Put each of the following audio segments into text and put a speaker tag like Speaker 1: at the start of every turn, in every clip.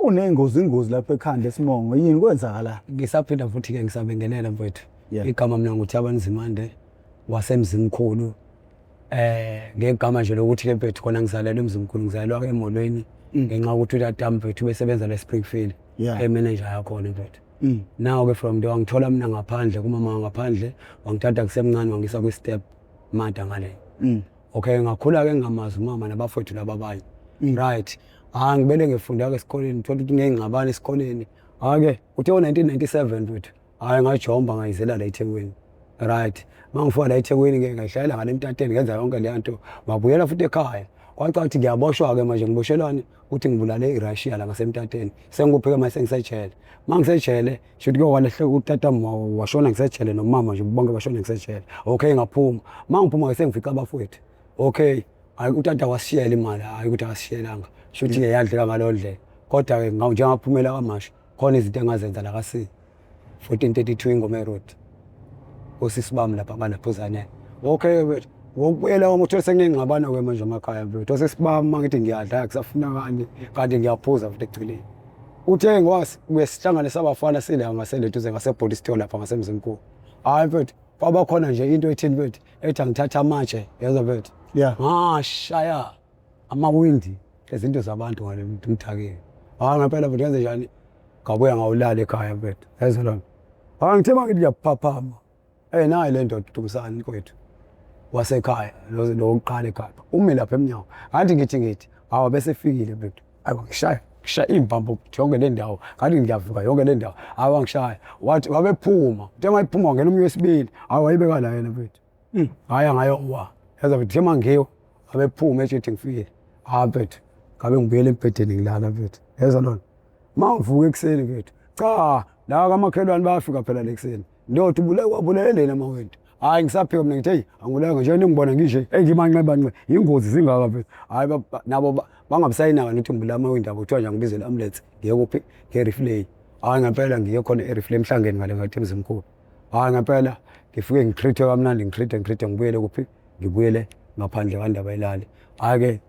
Speaker 1: Unengozi ingozi lapha ekhanda esimongo yini kwenzakala?
Speaker 2: Ngisaphinda futhi-ke ngisabingelela mfowethu. Igama mina nguThabani Nzimande waseMzimkhulu. Ngegama nje lokuthi-ke mfethu khona ngizalelwe eMzimkhulu, ngizalelwa emolweni ngenxa yokuthi utata mfethu ubesebenza la eSpringfield, emanager yakhona mfethu. Now-ke from there wangithola mina ngaphandle kumama wangaphandle, wangithatha kusemncane wangisa kwi-step mother ngale. Okay, ngakhula-ke ngingamazi umama nabafowethu laba abanye. Right. Hayi ngibele ngifunda-ke esikoleni, thola ukuthi ngiyingxabano esikoleni. Hhayi-ke, kuthe ngo-1997 mfethu, hhayi ngajomba ngayizela la eThekwini. Right. Uma ngifika la eThekwini-ke ngayihlalela ngale emtateni ngenza yonke leya nto. Ngabuyela futhi ekhaya. Kwacaca ukuthi ngiyaboshwa-ke manje ngiboshelwani ukuthi ngibulale iRussia la ngasemtateni. Sengikuphi-ke manje sengisejele. Uma ngisejele, shuthi ke walehle utata washona ngisejele nomama nje bonke bashona ngisejele. Okay ngaphuma. Uma ngiphuma-ke sengifica abafowethu. Okay, hayi utata wasishiyela imali, hayi ukuthi akasishiyelanga. Shuthi-ke yadleka ngaleyo ndlela. Kodwa-ke njengaphumela kwamasho, khona izinto engazenza la ka-C. 1432 Ingome Road. Osisi bami lapha banaphuzane. Okay mfethu, ngokubuyela kwami uthole senginengxabano-ke manje emakhaya mfethu. Osisi bami uma ngithi ngiyadla akusafunakali kanti ngiyaphuza futhi ekugcineni. Uthe ngiwasi sihlangane sabafana sila ngaselethuze ngasebhodi store lapha ngasemzimkhulu. Hhayi mfethu, kwaba khona nje into ethini mfethu, ethi angithathe amatshe, yezwa mfethu. Ngashaya amawindi ezinto zabantu ngale ngithakiwe. Hhayi ngempela mfethu ngenze njani? Ngabuya ngawulala ekhaya mfethu. Yezwa lona. Hhayi ngithe uma ngithi ngiyaphaphama. Eh nayi le ndoda uDumsani kwethu wasekhaya lo lo wokuqala ekhaya. Umi lapha emnyango. Ngathi ngithi ngithi hawa bese fikile mfethu. Hayi wangishaya ngishaya imbambo yonke le ndawo. Ngathi ngiyavuka yonke le ndawo. Hayi wangishaya. Wathi wabephuma. Uthe uma ephuma wangena omunye wesibili. Hayi wayibeka la yena mfethu. Ngaya ngayowa. Yaza mfethu uma ngiwa abephuma ethi ngifikile. Hayi mfethu ngabe ngibuyele embhedeni ngilala mfethu. Yezwa lona. Uma ngivuka ekuseni mfethu. Cha, la kamakhelwane bayafika phela lekuseni. Ndoda ubulawa wabulele amawindi. Hayi ngisaphika mina ngithi hey angibulawa nje ningibona ngishe hey ngimanxeba nxe ingozi zingaka mfethu. Hayi nabo bangabisayinaka nokuthi ngibulawa amawindi abo kuthiwa nje angibizele ambulance ngiye kuphi nge-replay. Hayi ngempela ngiye khona e-replay emhlangeni ngale ngathi emzimkhulu. Hayi ngempela ngifike ngitreat-we kamnandi ngitreat-we ngitreat-we ngibuyele kuphi ngibuyele ngaphandle kwandaba elali. Hhayi ke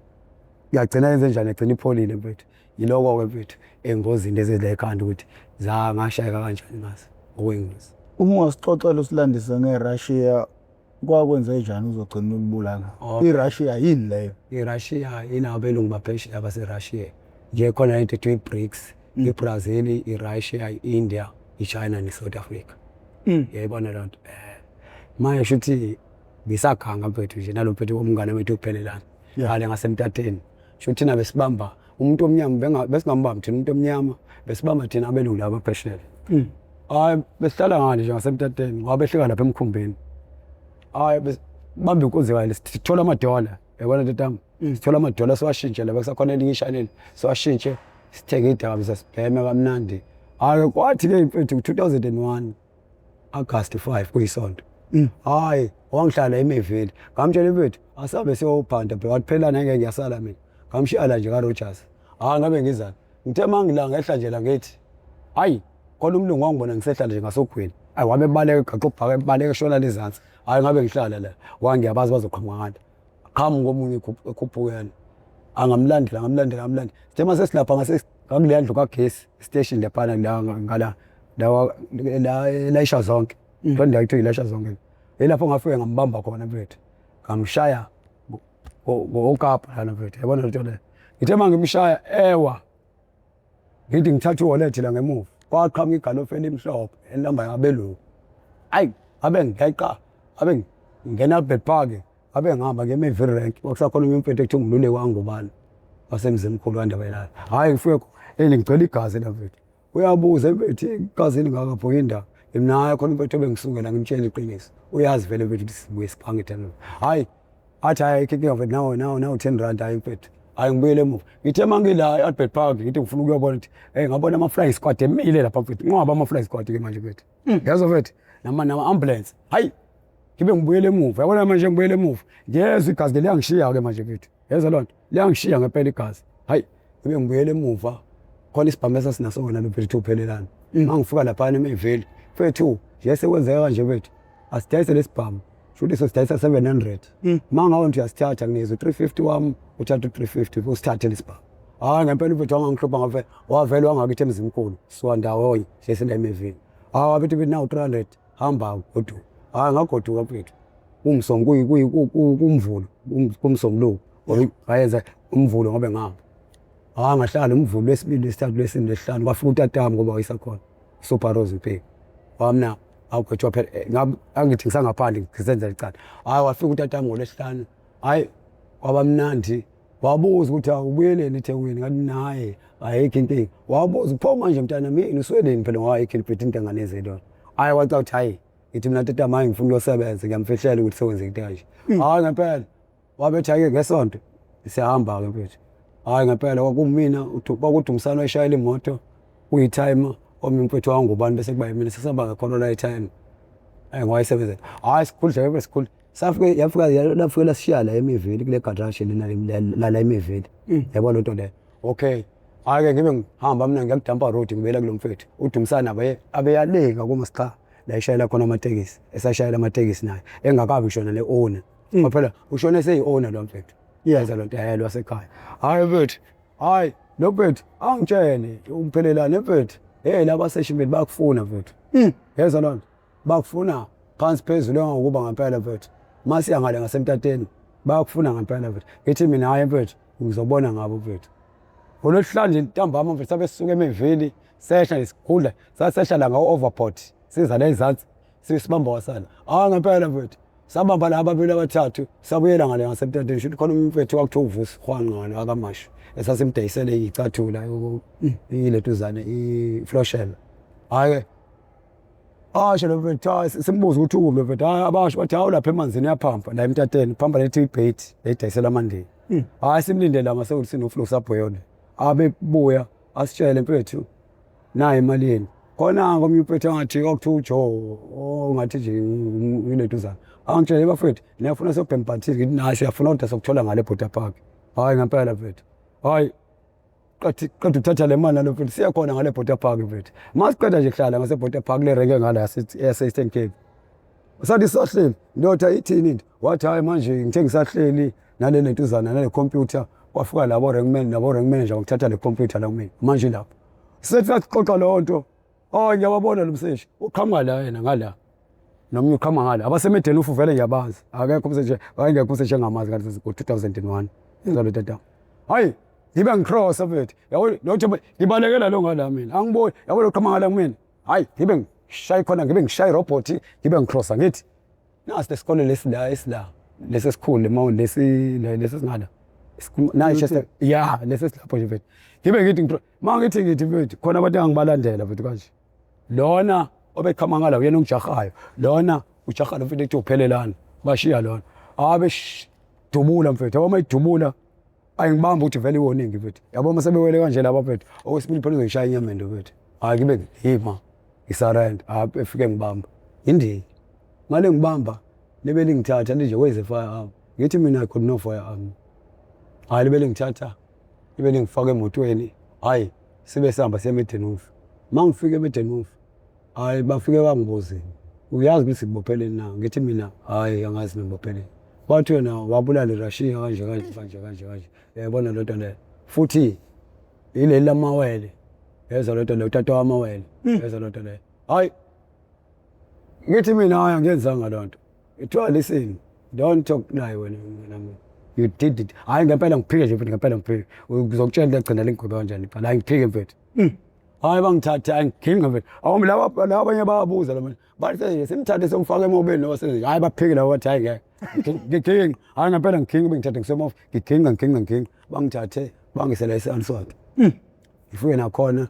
Speaker 2: yagcina yenze njani yagcina ipholile mfethu. Yiloko-ke mfethu engozini lezi la ekhanda ukuthi zangashayeka kanjani ngazo okwengozi.
Speaker 1: Uma ungasixoxela usilandise ngeRussia kwakwenze njani uzogcina ukubulala?
Speaker 2: Okay.
Speaker 1: IRussia yini leyo?
Speaker 2: IRussia inabelungu baphesheya baseRussia. Nje khona into ethiwa i-BRICS, iBrazil, iRussia, i-India, iChina neSouth Africa. Uyayibona leyo nto? Manje shuthi ngisaganga mfethu nje nalo mfethu womngane wethu uphelelana. Ngale ngasemtateni. Shuthi thina besibamba umuntu omnyama besingambambi thina umuntu omnyama besibamba thina abelungu laba phesheya. Hayi besihlala ngale nje ngasemtateni ngoba behlika lapha emkhumbini. Hayi bamba inkunzi kale sithola amadola yabona ntontami sithola amadola siwashintshe lapha kusakhona elinye ishaneli siwashintshe sithenge idakamizwa sibheme kamnandi. Hhayi kwathi-ke mfethu 2001 August 5 kuyisonto. Hayi wangihlala eMayville. Ngamtshela mfethu asabe siyophanda bro wathi phela ngeke ngiyasala mina. Ngamshiya la nje kaRogers. Hayi ngabe ngizana. Ngithe mangila ngehla nje la ngithi hayi khona umlungu wangibona ngisehla nje ngasogwini. Hayi wabe baleka egaqa ubhaka ebaleka eshona lezansi. Hayi ngabe ngihlala la. Wangiyabazi bazoqhamuka ngale. Qhamuka omunye ekhuphukela. Angamlandela ngamlandela ngamlandela. Sithe mase silapha ngase ngakuleya ndlu kagesi station laphana la ngala la la elayisha zonke. Loo ndawo kuthiwa ilayisha zonke. Yilapho ngafike ngambamba khona mfethu. Ngamshaya ngokapa lana mfethu. Yabona lento leyo. Ngithe uma ngimshaya ewa ngithi ngithatha iwallet la ngemuva kwaqhamuka igalofu elimhlophe elihamba ngabelungu. Ayi ngabe ngigeqa ngabe ngingena Albert Park ngabe ngihamba ngiye eMayville Rank kwakusakhona omunye umfethu ekuthiwa uMluleki wangubani wasemzimkhulu kwaNdebelana. Hhayi ngifike hey ngigcwele igazi la mfethu. Uyabuza mfethu igazi elingaka pho yindaba. Mina hhayi khona umfethu obengisukela ngimtshela iqiniso. Uyazi vele mfethu ukuthi sibuye siphange thina. Hhayi athi hhayi ayikho inkinga mfethu nawo nawo nawo 10 rand hhayi mfethu. Hhayi ngibuyele emuva. Ngithe uma ngila e-Albert Park ngithi ngifuna ukuyobona ukuthi hey ngabona ama-flying squad emile lapha mfethu. Nqwaba ama-flying squad ke manje mfethu. Yazo mfethu nama nama-ambulance. Hhayi ngibe ngibuyele emuva. Yabona manje ngibuyele emuva. Ngiyezwa igazi liyangishiya-ke manje mfethu. Yezwa loo nto liyangishiya ngempela igazi. Hhayi ngibe ngibuyele emuva khona isibhamu esasinaso wona lo mfethu uphelelana. Uma ngifika laphana eMayville mfethu nje sekwenzeka kanje mfethu asidayise lesibhamu shuthi sosidayisa 700 uma ngawe nje uyasithatha nginikeza u-350 wami uthathe u-350 usithathe lesibhamu. Hhayi ngempela umfethu wangangihlupha ngavele wavele wangakithi emzimkhulu siwa ndawonye sesila emevini. Hawu wabethi bethi nawu 300 hamba goduka. Hhayi ngagoduka mfethu. Kumvulo kumsombuluko ngayenza umvulo ngobe ngihamba. Hhayi ngahlala umvulo lwesibili lwesithathu lwesine lwesihlanu kwafika utatami ngoba wayesakhona Super Rose Mpiko. Wamna awugwetshwa phela eh, angithi ngisangaphandle ngisenza icala. Hhayi wafika utatami ngolwesihlanu hhayi kwaba mnandi wabuza ukuthi awubuyeleni eThekwini ngathi naye ayikho inkinga wabuza pho manje mntana mina usweleni phela ngoba ayikho iliphethe into enganezeli hhayi waca ukuthi hhayi ngithi mina tata manje ngifuna ukuyosebenza ngiyamfihlela ukuthi sekwenzeka into kanje hmm. hhayi ngempela wabethi hhayi ngesonto siyahamba-ke mfethu hhayi ngempela kwakumina kwakudumisana wayeshayela imoto kuyitime omunye umfethu wangubani bese kuba yimina sesihamba ngekhona la ithime ayi ngwayisebenzela hhayi sikhudleke sikhulu Safike yafika lafike lasishiya la emivili kule garage lena lala emivili. Mm. Yabo lento leyo. Okay. Hayi ke ngibe ngihamba mina ngiyakudampa road ngibuyela kulo mfethu. Udumisana abe abeyalenga kuma scha la ishayela khona amatekisi. Esashayela amatekisi naye engakabi shona le owner. Mm. Phela ushone seyi owner lo mfethu. Yenza lonto yayelwa sekhaya. Hayi mfethu. Hayi lo mfethu angitshele umphelelane mfethu. Hey laba seshimeli bakufuna mfethu. Mm. Yezwa lonto. Bakufuna phansi phezulu engangokuba ngempela mfethu. Masiya ngale ngasemtateni bayakufuna ngempela mfethu. Ngithi mina hhayi mfethu ngizobona ngabo mfethu. Ngolwesihlanu nje ntambama mfethu sabe sisuka emevili sehla nje sikhula sasehla la ngawo-overport siza la ezansi sibamba wasala. Hhayi ngempela mfethu sabamba la ababili abathathu sabuyela ngale ngasemtateni shuthi khona umfethu kwakuthiwa uvusi hwanqa ngale wakamashu esasimdayisele icathula iletuzane ifloshela. Hhayi-ke Asho lo mfethu cha simbuza ukuthi ukuphi lo mfethu hayi abasho bathi hawu lapha emanzini uyaphampa la emtateni phamba lethi ibait leyidayisela amandini hmm. hayi simlinde la ngase sinoflo sabhoyona abebuya asitshele mfethu nayi imali yenu khona ngomunye umfethu angathi kwakuthiwa uJoe ongathi nje iletuzana angitshele bafethu niyafuna siyobhembhathile ngithi nayi siyafuna kodwa sokuthola ngale border park hayi ngempela mfethu hayi Qathi qeda ukuthatha le mali nalo mfethu siya khona ngale border park mfethu. Masiqeda nje kuhlala ngase border park le renke ngala yase Eastern Cape. Sathi sahleli ndoda ithini into wathi hayi manje ngithe ngisahleli nale lentuzana nale computer kwafika labo rank man nabo rank manager ngithatha le computer la kumina manje lapho. Sethi saxoxa leyo nto. Oh ngiyababona lo mseshi uqhamuka la yena ngala. Nomunye uqhamuka ngala abasemedeni ufu vele ngiyabazi akekho umseshi wayengekho umseshi engamazi ngathi ngo-2001 ngalo tata. Hayi ngibe ngicrossa mfethu yabo nothi ngibalekela lo ngala mina angiboni yabo lo qhama ngala kumina hayi ngibe ngishaye khona ngibe ngishaye robot ngibe ngicrossa ngithi nasi lesikole lesi la esila lesi esikhulu mawundi lesi lesi singala nayi Chester ya lesi esilapho nje mfethu ngibe ngithi ma ngithi ngithi mfethu khona abantu engangibalandela mfethu kanje lona obeqhama ngala uyena ongijahayo lona ujaha lo mfethu ethi uphelelana bashiya lona abe dubula mfethu yabo mayidubula ayingibamba ukuthi vele iwoningi mfethu yabo uma sebewele kanje laba mfethu okwesibili phela uzoyishaya inyamendo mfethu hhayi ngibe ngima ngisarenda hhayi efike ngibamba yindini ngale ngibamba libe lingithatha linje where's the firearm ngithi mina I could no firearm hhayi libe lingithatha libe lingifaka emotweni hhayi sibe sihamba siye emedenuf uma ngifika emedenuf Hayi bafike bangibuzile. Uyazi ukuthi sikubopheleni na? Ngithi mina hayi angazi ngibopheleni. Bathi wena wabulala iRussia kanje kanje kanje kanje kanje. Uyayibona lento leyo. Futhi ileli lamawele. Yezwa lento leyo utata wamawele. Yezwa lento leyo. Hayi ngithi mina hayi angiyenzanga loo nto. Ithiwa listen don't talk lie wena wena you did it. Hayi ngempela ngiphike nje mfethu ngempela ngiphike. Ngizokutshela into egcina lingigwebe kanjani icala. Hayi ngiphike mfethu. Hayi bangithathe angiginqa mfethu. Awu laba laba abanye bayabuza laba. Bathi nje simthathe somfaka emobeni noma senze. Hayi baphike laba bathi hayi ngeke. Ngiginqa. Hayi ngempela ngiginqa bengithathe ngisemof. Ngiginqa ngiginqa ngiginqa. Bangithathe bangisela eSanswati. Ngifike nakhona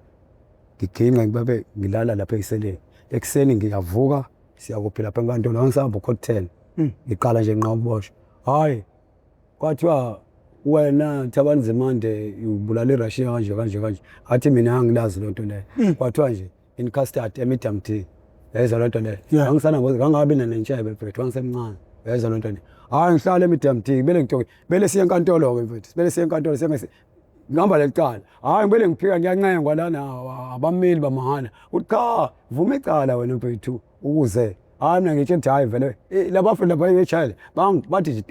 Speaker 2: ngiginqa ngibabe ngilala lapha eseleni. Ekuseni ngiyavuka siyakuphi lapha enkantolo angisahamba ukhot 10. Ngiqala nje nqa ukuboshwa. Hayi kwathiwa wena Thabani Nzimande ubulala iRussia kanje kanje kanje athi mina angilazi loo nto leyo hmm. kwathiwa nje in custard emidam tea yayizwa loo nto leyo ngangisana ngangabi nanentshebe mfethu ngangisemncane yayizwa loo nto leyo hayi ngihlala emidam tea bele ngitoke bele siye enkantolo-ke mfethu bele siye enkantolo ngihamba leli cala hhayi ngibele ngiphika ngiyancengwa lana abameli bamahhala uthi cha vuma icala wena mfethu ukuze hayi mina ngitshela ukuthi hayi vele eh, laba lapha eshayela bathi nje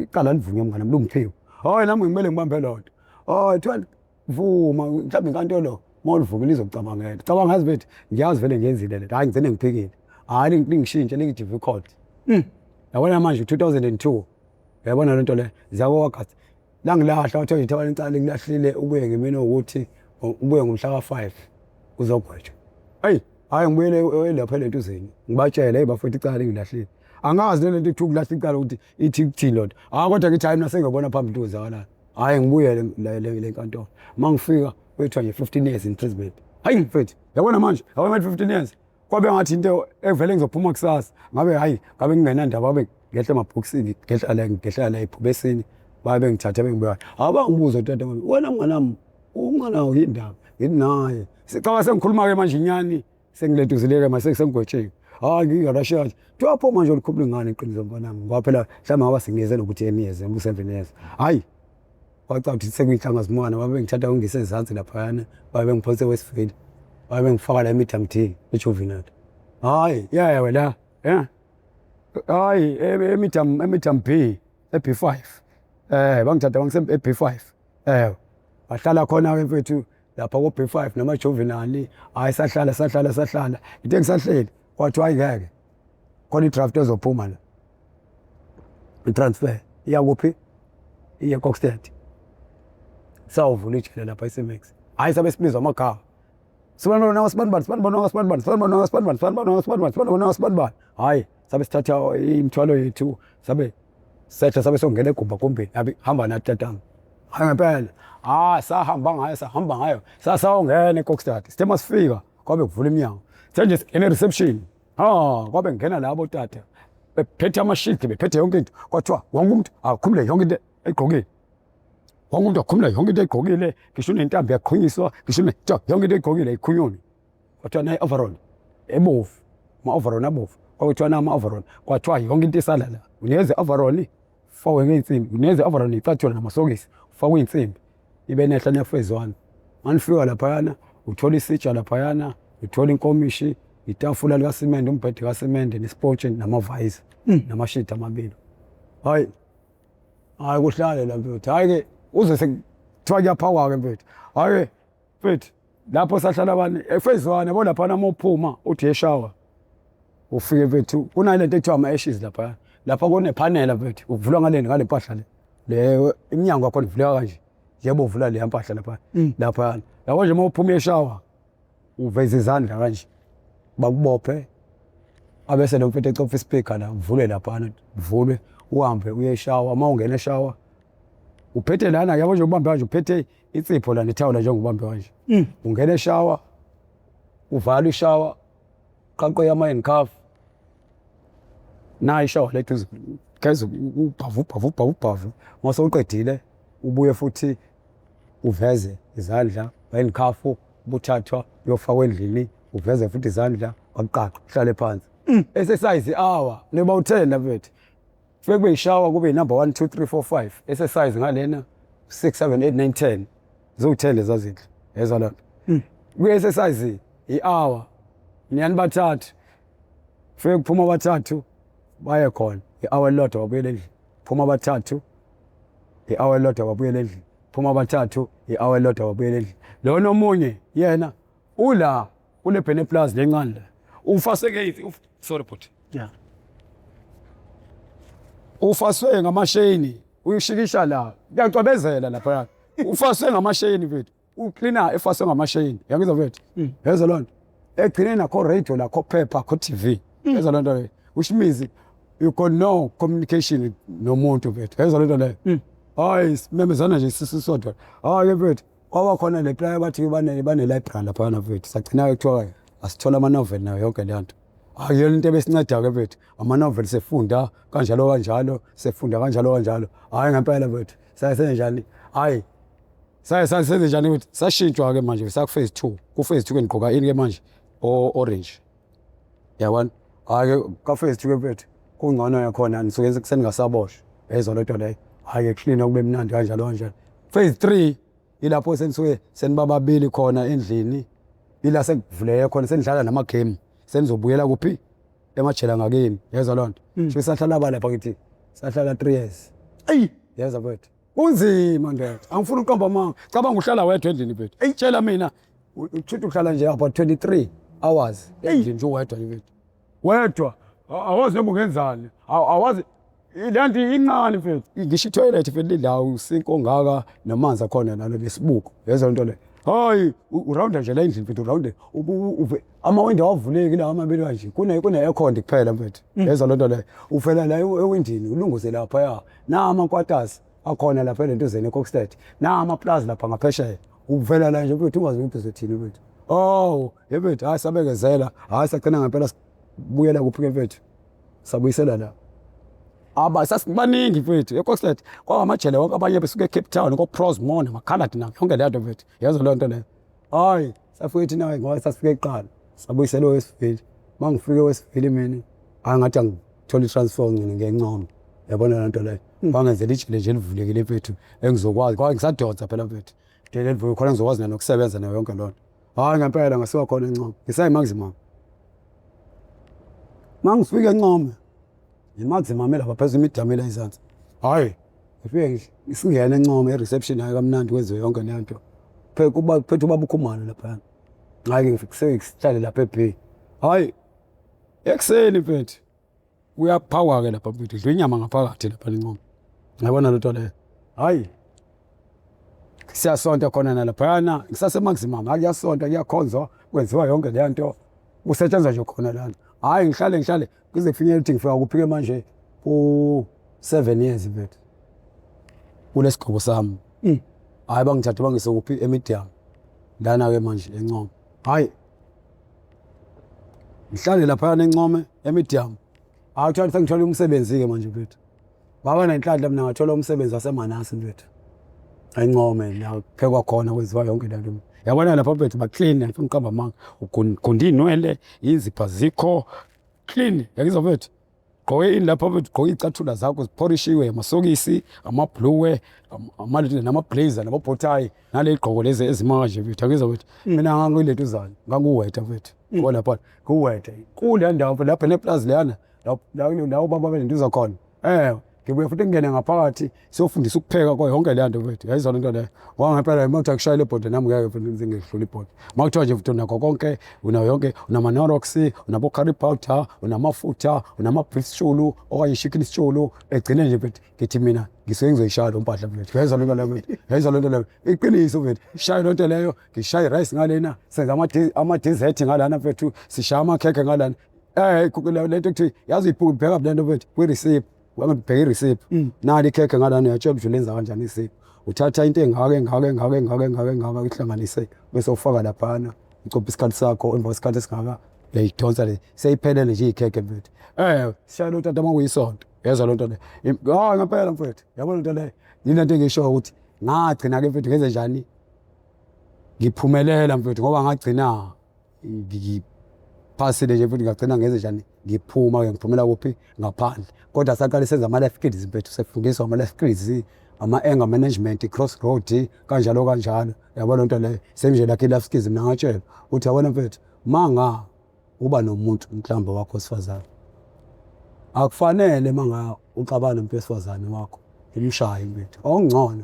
Speaker 2: icala livunywe mngane mlungiphiwe hayi nami ngimele ngibambe loo nto hayi thiwa Vuma mhlawumbe inkantolo uma ulivumile izokucabangela. Cabanga yazi bethu ngiyazi vele ngiyenzile le. Hayi ngigcine ngiphikile. Hayi lingishintshe lingidive icourt. Yabona manje 2002. Uyabona lento le ziyako August. Langilahla wathiwa nje Thabani icala likulahlile ubuye ngemini ukuthi ubuye ngomhla ka-5 uzogwetshwa. Eyi hhayi ngibuyele lapha elentuzeni ngibatshele eyi bafowethu icala lingilahlile. Angazi le nto ithi ukulahla icala ukuthi ithi kuthini loo nto. Hhayi kodwa ngithi hhayi mina sengiyobona phambili ukuthi kwenzakalani. Hhayi ngibuyele le nkantolo. Uma ngifika kwethiwa nje 15 years imprisonment. Hayi mfethu yabona manje yabona manje 15 years kwabe ngathi into evele ngizophuma kusasa ngabe hayi ngabe ngingenandaba ngabe ngehla emabhokisini ngehla la ngehla la ebhubesini babe bengithathe bengibeka abangibuza tata wami wena mnganami umngane yindaba ngithi naye sicaba sengikhuluma-ke manje inyani sengiletuzileke manje sengigwetshiwe hayi ngingarashiya nje kuthiwa pho manje olikhuluma ngani iqiniso mfanami ngoba phela mhlawumbe ngaba sengiyeze nokuthi 10 years noma u-7 years hhayi kwaca ukuthi sekuyinhlanga zimwana babe bengithatha ungise ezansi laphayana babe bengiphonse Westville babe bengifaka la eMidam D eJuvenal hayi yeah wena yeah hayi eMidam eMidam B eB5 bangithatha bangise eB5 bahlala khona ke mfethu lapha ko B5 nama Juvenal hayi sahlala sahlala sahlala ngithe ngisahleli kwathiwa hayi ngeke khona idraft ezophuma la i-transfer iya kuphi iye Kokstad sawuvula ijele lapha iCMX hayi sabe sibizwa amagama sibanibani sibanibani sibanibani sibanibani sibanibani sibanibani sibanibani sibanibani sibanibani sibanibani hayi sabe sithatha imithwalo yethu sabe setha sabe songena egumba gumbini yabi hamba nathi tatami hayi ngempela ah sahamba ngayo sahamba ngayo sasawongena eKokstad sithe masifika kwabe kuvula iminyango sithe nje singene reception ha kwabe ngena labo tata bephethe amashidi bephethe yonke into kwathiwa wonke umuntu akhumule yonke into ayigqokile wonke umuntu akhumule yonke into ayigqokile ngisho nentambo yaqhunyiswa ngisho yonke into ayigqokile ikhunyono kwathiwa nayi overall ebovu ama-overall abovu kwakuthiwa na ama-overall kwathiwa yonke into isala la uneze overall ufakwe ngey'nsimbi uneze overall ney'cathulo namasokisi ufakwe iy'nsimbi ibe nehla nefezwana manifika laphayana uthola isitsha laphayana uthola inkomishi itafula likasimende umbhede kasimende nesipotshi namavayiza namashidi amabili hayi hayi kuhlale la mfethu hayi-ke uze sekuthiwa kuyaphakwa-ke mfethu hhayi-ke mfethu lapho sahlala bani efezwana yabo laphana uma uphuma uthi yeshawa ufike mfethu kunalento ekuthiwa ama-ashes lapha lapha kunephanela mfethu uvulwa ngaleni ngale mpahla le le iminyango yakhona ivuleka kanje yebo uvula leya mpahla lapha lapha yabo nje uma uphuma eshawa uveza izandla kanje bakubophe abese lo mfethu ecopha ispeaker la uvule laphana uvulwe uhambe uye eshawa uma ungena eshawa uphethe lana yabo nje ubambe kanje uphethe insipho la nethawula njengoba ubambe kanje ungena eshawa uvala ishawa qaqe ama-handcuff nayi ishawa lethu geza ubhavu ubhavu ubhavu ubhavu uma sewuqedile ubuye futhi uveze izandla handcuff buthathwa uyofakwa endlini uveze futhi izandla bakuqaqa uhlale phansi exercise hour niba u-10 mfethu kufike kube yishawa kube yinumber 1 2 3 4 5 exercise ngalena 6 7 8 9 10 ziwu-10 lezazindlu yezwa loo nto kwi-exercise i-hour niyani bathathu kufike kuphuma abathathu baye khona i-hour elilodwa babuyele endlini phuma abathathu i-hour elilodwa babuyele endlini phuma abathathu i-hour elilodwa babuyele endlini lona omunye yena ula kule Bhene Plus lencane la ufaswe ke sorry bhuti
Speaker 1: Yeah.
Speaker 2: Ufaswe ngamasheni uyishikisha la kuyacwebezela lapha ufaswe ngamasheni mfethu ucleaner efaswe ngamasheni yangizwa mfethu yezwa loo nto egcineni akho radio lakho phepha akho TV yezwa loo nto leyo which means you got no communication nomuntu mfethu yezwa loo nto leyo hayi simemezana nje sisisodwa hayi mfethu kwaba khona le playa bathi bane-library laphana mfethu sagcina-ke kuthiwa asithola ama-novel nayo yonke leyo nto akuyona into ebesinceda-ke mfethu ama-novel sefunda kanjalo kanjalo sefunda kanjalo kanjalo hhayi ngempela mfethu saye senjenjani hhayi saye sasenze njani ukuthi sashintshwa-ke manje saku-phase two ku-phase two ke nigqoka ini-ke manje o-orange yabona hhayi-ke ka-phase two ke mfethu kungcono-ke khona nisuke seningasaboshwa yezwa loo nto leyo hhayi-ke kuhlina kube mnandi kanjalo kanjalo phase three ilapho senisuke senibababili khona endlini ila sekuvuleke khona senidlala namagame senizobuyela kuphi emajele ngakini yezwa loo nto sho sahlala ba lapha ngithi sahlala 3 years
Speaker 1: Eyi
Speaker 2: yezwa mfethu. Kunzima ndoda, angifuni ukuqamba amanga. Cabanga uhlala wedwa endlini mfethu. Eyitshela mina uthutha uhlala nje about 23 hours endlini nje uwedwa nje mfethu. Wedwa awazi noma ungenzani. Awazi le nto incane mfethu. Ngisho i-toilet mfethu lilawo usinki ongaka namanzi akhona nalo lesibuko. Yezwa lento le. Hayi urounda nje la endlini mfethu urounde amawindi awavuleki lawa amabili kanje kune aircon kuphela mfethu. Yezwa lento le. Uvela la ewindini ulunguze lapha ya. Na ama-quarters akhona lapha elentuzeni eKokstad. Na ama-plaza lapha ngaphesheya. Uvela la nje mfethu ungazi ukuthi uzothini mfethu. Oh, yebethu hayi sabekezela. Hayi sagcina ngempela sibuyela kuphi ke mfethu. Sabuyisela la. Aba sasibaningi mfethu eKokstad. Kwakamajele wonke abanye besuka eCape Town ko-Prosmon, amakhaladi nayo yonke leyo nto mfethu. Yezwa leyo nto leyo. Hayi safike thina ngoba sasifike kuqala. Sabuyisela eWestville. Uma ngifike eWestville mina hayi ngathi angithola i-transfer ngcine ngencome. Yabona le nto leyo. Bangenzela ijele nje elivulekile mfethu engizokwazi ngoba ngisadonsa phela mfethu. Ijele elivulekile khona ngizokwazi nanokusebenza nayo yonke loo nto. Hhayi ngempela ngasuka khona eNcome. Ngisayi-maximum. Uma ngifika eNcome i-maximum elapha phezulu imidamu ela ezansi. Hhayi ngifike singene eNcome e-reception hhayi kamnandi kwenziwe yonke leyo nto. Kuba kuphethe ubaba uKhumalo laphayana. Hhayi ngifike sihlale lapha e-B. Hhayi ekuseni mfethu kuyaphakwa-ke lapha mfethu kudliwa inyama ngaphakathi lapha eNcome. Yabona lento leyo. Hhayi siyasonta khona nalaphayana ngisase-maximum hhayi kuyasonta kuyakhonzwa kwenziwa yonke leya nto kusetshenzwa nje khona lana. Hhayi ngihlale ngihlale kuze kufinyelele ukuthi ngifika kuphi-ke manje ku-7 years mfethu kulesigqoko sami. Hhayi bangithathe bangise kuphi e-medium lana-ke manje eNcome. Hhayi ngihlale laphayana eNcome e-medium. Hhayi kuthiwa sengithole umsebenzi-ke manje mfethu. Ngaba nenhlanhla mina ngathola umsebenzi waseManasi mfethu. Encome la kuphekwa khona kwenziwa yonke le nto. Yabona lapha mfethu ba-clean angifuni ukuqamba amanga. Ugunda iy'nwele, izipha zikho clean. Uyangizwa mfethu? Gqoke ini lapha mfethu, gqoke iy'cathula zakho zipholishiwe, amasokisi, amabhulukwe, nama-blazer, nama-bow nale y'gqoko lezi ezimanje mfethu. Angizwa mfethu? Mina ngangiyilentuzana, nganguweta mfethu. Yabo lapha, nguweta. Kuleya ndawo mfethu lapha neplazi leyana la ubaba benentuza khona. Ngibuye futhi ngingene ngaphakathi siyofundisa ukupheka kwa yonke leya nto mfethu. Yayizwa lento leyo. Ngoba ngempela uma kuthiwa kushayela ibhodi nami ngeke futhi ngize ngidlule ibhodi. Uma kuthiwa nje futhi unakho konke, unayo yonke, unama-Knorrox, unabo-curry powder, unamafutha, unama-beef stew okanye chicken stew, egcine nje mfethu ngithi mina ngisuke ngizoyishaya lo mpahla mfethu. Yayizwa lento leyo mfethu. Yayizwa lento leyo. Iqiniso mfethu. Shaya lento leyo, ngishaya i-rice ngalena, senza ama-dessert ngalana mfethu, sishaya amakhekhe ngalana. Lento kuthiwa yazi uyibheka lento mfethu kwi-receipt. Wangibheka i-receipt. Nali ikhekhe ngalana uyatshela ukuthi ulenza kanjani isipho. Uthatha into engaka engaka engaka engaka engaka engaka uyihlanganise bese ufaka laphana. Ucupha isikhathi sakho emva kwesikhathi esingaka uyayidonsa le seyiphelele nje ikhekhe mfethu. Sishaya lo tata makuyisonto. Yezwa lento le. Hayi ngempela mfethu. Yabona lento leyo. Yini lento engisho ukuthi ngagcina ke mfethu ngenze njani? Ngiphumelela mfethu ngoba ngagcina ngiphasile nje futhi ngagcina ngenze njani ngiphuma ke ngiphumela kuphi ngaphandle kodwa saqale senza ama-life skills mfethu sefundiswa ama-life skills ama-anger management cross road kanjalo kanjalo yabo lento leyo senje lakhe i-life skills mina ngatshela ukuthi yabona mfethu manga uba nomuntu mhlawumbe wakho wesifazane akufanele manga uxabana nomuntu wesifazane wakho umshaye mfethu okungcono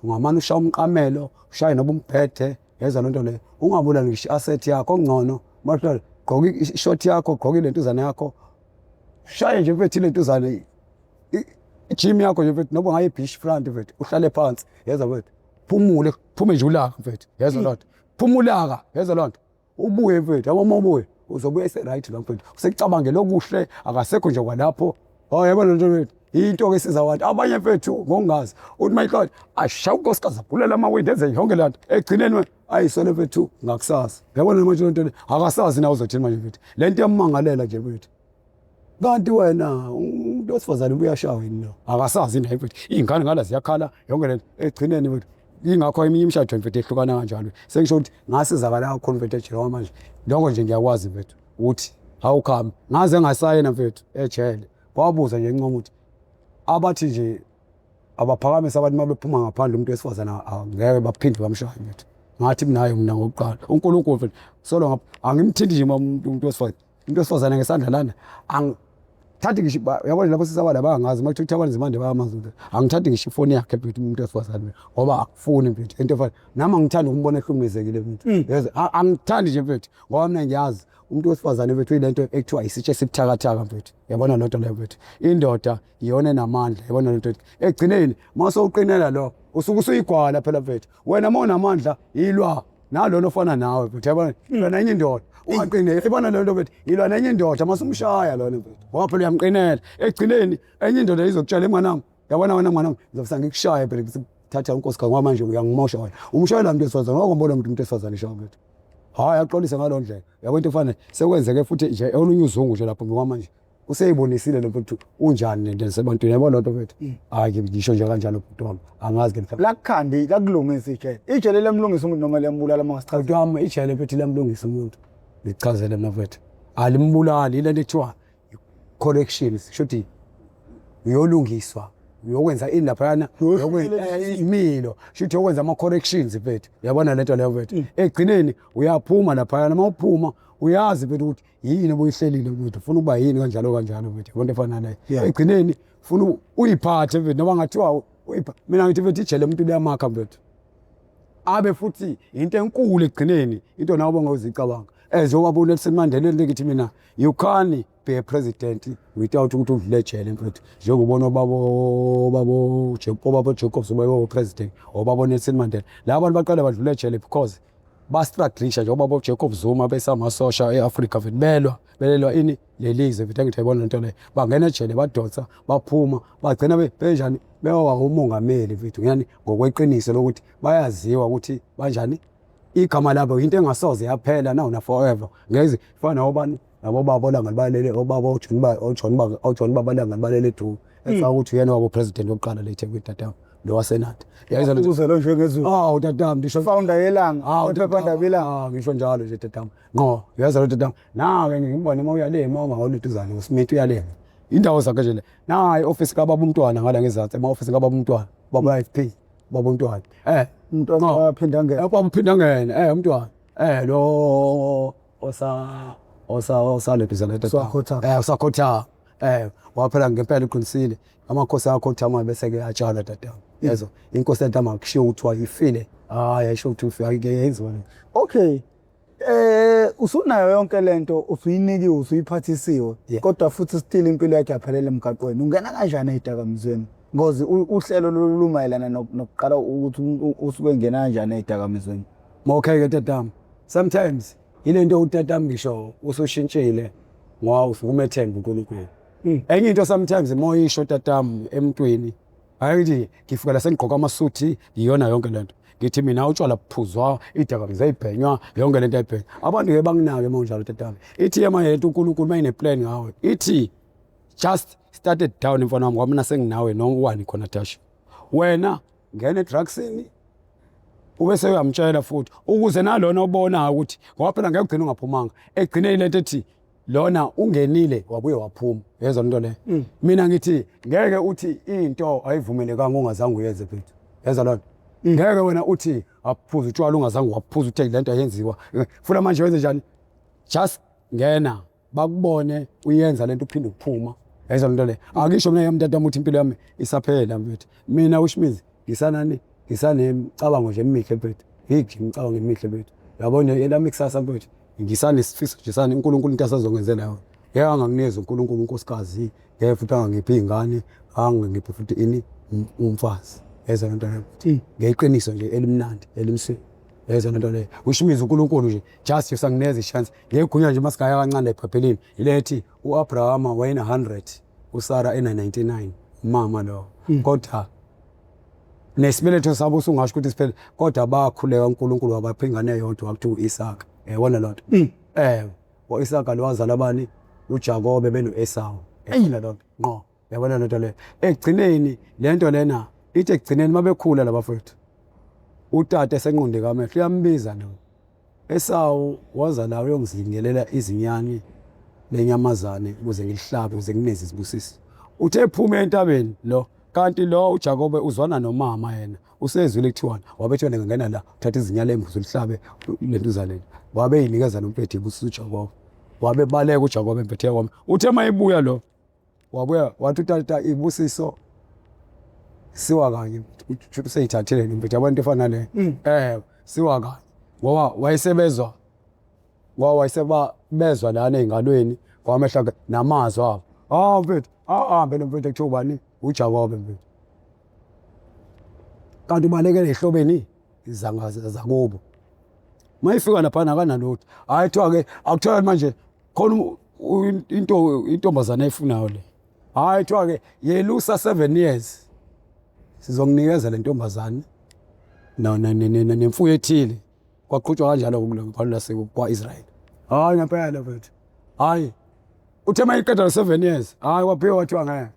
Speaker 2: ungamane ushaya umqamelo ushaye noba umbhede yezwa lento leyo ungabulali ngisho i-asset yakho okungcono mahlala gqoka i-short yakho gqoka ilentuzana yakho shaye nje mfethu ilentuzane i-gym yakho nje mfethu noba ungaye beach front mfethu uhlale phansi yezwa mfethu phumule phume nje ulaka mfethu yezwa lonto phuma ulaka yezwa lonto ubuye mfethu yabo uma ubuye uzobuya ese-right la mfethu usekucabangela okuhle akasekho nje kwalapho oh yabo lento mfethu into ke siza abantu abanye mfethu ngokungazi uthi mayiqala ashaya unkosikazi avulela amawindi enze yonke le nto egcineni ayisole mfethu ngakusasa yabona manje lento le akasazi na uzothini manje mfethu le nto iyammangalela nje mfethu kanti wena umuntu wesifazane uyashawa yini lo akasazi naye mfethu iy'ngane ngala ziyakhala yonke lento egcineni mfethu ingakho eminye imishado mfethu ehlukana kanjalo sengisho ukuthi ngasizakala kakhulu mfethu ejele ngoba manje lokho nje ngiyakwazi mfethu ukuthi how come ngaze ngasayina mfethu ejele kwabuza nje incoma ukuthi abathi nje abaphakamisa abantu uma bephuma ngaphandle umuntu wesifazane angeke baphinde bamshaye mfethu ngathi minayo mina ngokuqala uNkulunkulu mfethu solo ngapha angimthinti nje umuntu wesifazane umuntu wesifazane ngesandla lana. Angithathi ngisho uyabona lapho sisabala bayangazi uma kuthiwa uThabani Nzimande bayamazi mfethu. Angithathi ngisho ifoni yakhe mfethu umuntu wesifazane mina ngoba akufuni mfethu into efana nami angithandi ukumbona ehlukumezekile mfethu. Yezwa angithandi nje mfethu ngoba mina ngiyazi umuntu wesifazane mfethu uyilento ekuthiwa isitsha esibuthakathaka mfethu. Yabona loo nto leyo mfethu. Indoda iyona enamandla yabona lento ekugcineni uma sewuqinela lo usuke usuyigwala phela mfethu. Wena uma unamandla ilwa nalona ofana nawe mfethu yabona ilwa nenye indoda ungaqine yabona le nto mfethu ilwa nenye indoda mase umshaya lona mfethu ngoba phela uyamqinela ekugcineni enye indoda izokutshela mnganami yabona wena mnganami ngizofisa ngikushaye phela thatha unkosikazi ngoba manje uyangimosha wena umshayela muntu wesifazane wakombona umuntu umuntu wesifazane eshawa mfethu hhayi axolise ngalo ndlela yabo into efana sekwenzeke futhi nje olunye uzungu nje lapho ngoba manje useyibonisile lo mfethu unjani lento esebantwini yabo lento mfethu mm. hayi ngisho nje kanjalo bhuti wami angazi ke mhlawumbe
Speaker 1: lakukhandi lakulungisa ijele ijele lemlungisa umuntu noma liyambulala uma
Speaker 2: ngasichaza bhuti wami ijele mfethu liyamlungisa umuntu ngichazele mina mfethu alimbulali ile nto ekuthiwa corrections shuthi uyolungiswa uyokwenza ini laphayana imilo shuthi uyokwenza ama-corrections mfethu uyabona lento leyo mfethu mm. ekugcineni uyaphuma laphayana uma uphuma uyazi mfethu ukuthi yini obuyihlelile mfethu ufuna ukuba yini kanjalo kanjalo mfethu yabona efana nayo ekugcineni ufuna uyiphathe mfethu noma ngathiwa uyipha mina ngithi mfethu ijele umuntu liyamakha mfethu abe futhi into enkulu ekugcineni into nawe bongawuzicabanga as obaba uNelson Mandela into ngithi mina you can't be a president without ukuthi udlule ejele mfethu njengobona obaba obaba obaba Jacob Zuma obaba president obaba Nelson Mandela laba bantu baqale badlule ejele because bastruglisha njengoba boJacob Zuma besamasosha e-Afrika futhi belwa belelwa ini lelizwe futhi angithi ayibona lento leyo bangena ejele badonsa baphuma bagcina benjani bewa umongameli mfethu ngani ngokweqiniso lokuthi bayaziwa ukuthi banjani igama labo into engasoze yaphela now na forever ngeze fana nobani nabo baba olanga libalele obaba oJohn ba oJohn ba oJohn baba langa libalele du efaka ukuthi uyena wabo president wokuqala le eThekwini tatami lo wasenata
Speaker 1: yayizwa lento Uzelo njengezulu.
Speaker 2: awu tatami ngisho
Speaker 1: Founder yelanga, Awu iphephandaba ilanga.
Speaker 2: Ah ngisho njalo nje tatami ngqo uyazwa lento tatami nawe ngibone uma uyale uma ungawolutuzane uSmith uyale indawo zakhe nje le nayi office kababa umntwana ngala ngezansi ema office kababa umntwana baba IFP baba umntwana eh
Speaker 1: Umntwana waphinda angena.
Speaker 2: baba uphinda angena eh umntwana eh lo osa osa osalephiza lento
Speaker 1: Usakhotha.
Speaker 2: eh usakhotha eh waphela ngempela uqinisile amakhosi akhothama bese ke atshala tata yezwa inkosi yantama kushiwo kuthiwa ifile hayi ayisho ukuthi ufile ayike yenziwa le
Speaker 1: Okay. Eh usunayo yonke lento usuyinikiwe usuyiphathisiwe
Speaker 2: Yeah.
Speaker 1: kodwa futhi still impilo yakhe yaphelela emgaqweni. Ungena kanjani ezidakamizweni? Ngozi uhlelo lumayelana nokuqala ukuthi umuntu usuke engena kanjani ezidakamizweni.
Speaker 2: Okay ke tatam sometimes yile nto utatam ngisho usushintshile ngoba usuke umethemba uNkulunkulu enye into sometimes uma uyisho tatam emntwini hayi ukuthi ngifika la sengigqoka amasuthi iyona yonke lento ngithi mina utshwala buphuzwa idakamizwa ayibhenywa yonke lento ayibhenywa abantu ngeke banginake uma unjalo tatam ithi yema yethu uNkulunkulu uma ine-plan ngawe ithi just started down mfana wami ngoba mina senginawe noma wani khona dash wena ngena edrugsini ube seyamtshela futhi ukuze nalona obonayo ukuthi ngoba phela ngeke ugcine ungaphumanga ekugcineni lento ethi lona ungenile wabuye waphuma yezwa lento leyo mina ngithi ngeke uthi into ayivumelekanga ungazange uyenze mfethu yezwa lona ngeke wena uthi aphuza utshwala ungazange waphuza uthe lento ayenziwa funa manje wenze njani just ngena bakubone uyenza lento uphinde uphuma yayizwa lento le akisho mina yamtata ukuthi impilo yami isaphela mfethu mina which means ngisanani ngisanemicabango nje emihle mfethu yiki imicabango emihle mfethu yabona elami kusasa mfethu ngisanesifiso nje sani uNkulunkulu into asazongenzela yona ngeke anganginikeza uNkulunkulu unkosikazi ngeke futhi angangiphi iy'ngane angangiphi futhi ini umfazi yayizwa lento leyo ngeqiniso nje elimnandi elimsini yayizwa lento leyo which means uNkulunkulu nje just usanginikeza i-chance ngegunya nje masigaya kancane ebhayibhelini ilethi u-Abrahama wayena-100 uSara ena-99 umama lowo kodwa nesibeletho sabo usungasho ukuthi siphele kodwa bakhuleka uNkulunkulu wabapha ingane eyodwa wakuthiwa u-Isaka yabona loo nto eh u-Isaka lo wazala bani uJakobe beno-Esawu yabona loo nto ngqo yabona loo nto leyo ekugcineni le nto lena ithi ekugcineni mabekhula labafowethu utata esenqondeka amehlo uyambiza lo Esawu waza la uyongizingelela izinyane lenyamazane ukuze ngilihlabe ukuze ngineze izibusiso. Uthe ephuma entabeni lo kanti lo uJakobe uzwana nomama yena usezwile kuthiwani wabe ethi wena ngena la uthatha izinyane lembuzi ulihlabe lento lena wabe yinikeza lo mpethu ibusiso uJakobe wabe baleka uJakobe empethe kwami uthe mayebuya lo. Wabuya wathi utata ibusiso siwa kanye uthi useyithathile le mfethu yabona into efana nale. Siwa kanye ngoba wayesebezwa ngoba wayeseba bezwa lana ey'ngalweni kwamehlo akhe namazwi abo. Ah mfethu, ahambe lo mfethu ekuthiwa ubani uJakobe mfethu. Kanti ubalekela ey'hlobeni zakubo. Uma ifika laphana akanalutho. Hhayi kuthiwa-ke akuthola manje khona into intombazane ayifunayo le. Hhayi kuthiwa-ke yelusa 7 years sizokunikeza le ntombazane nemfuyo ethile. Kwaqhutshwa kanjalo kulo kwa-Israyeli. Hhayi ngempela mfethu, hhayi uthe uma iqeda lo 7 years, hhayi waphiwa wathiwa ngeke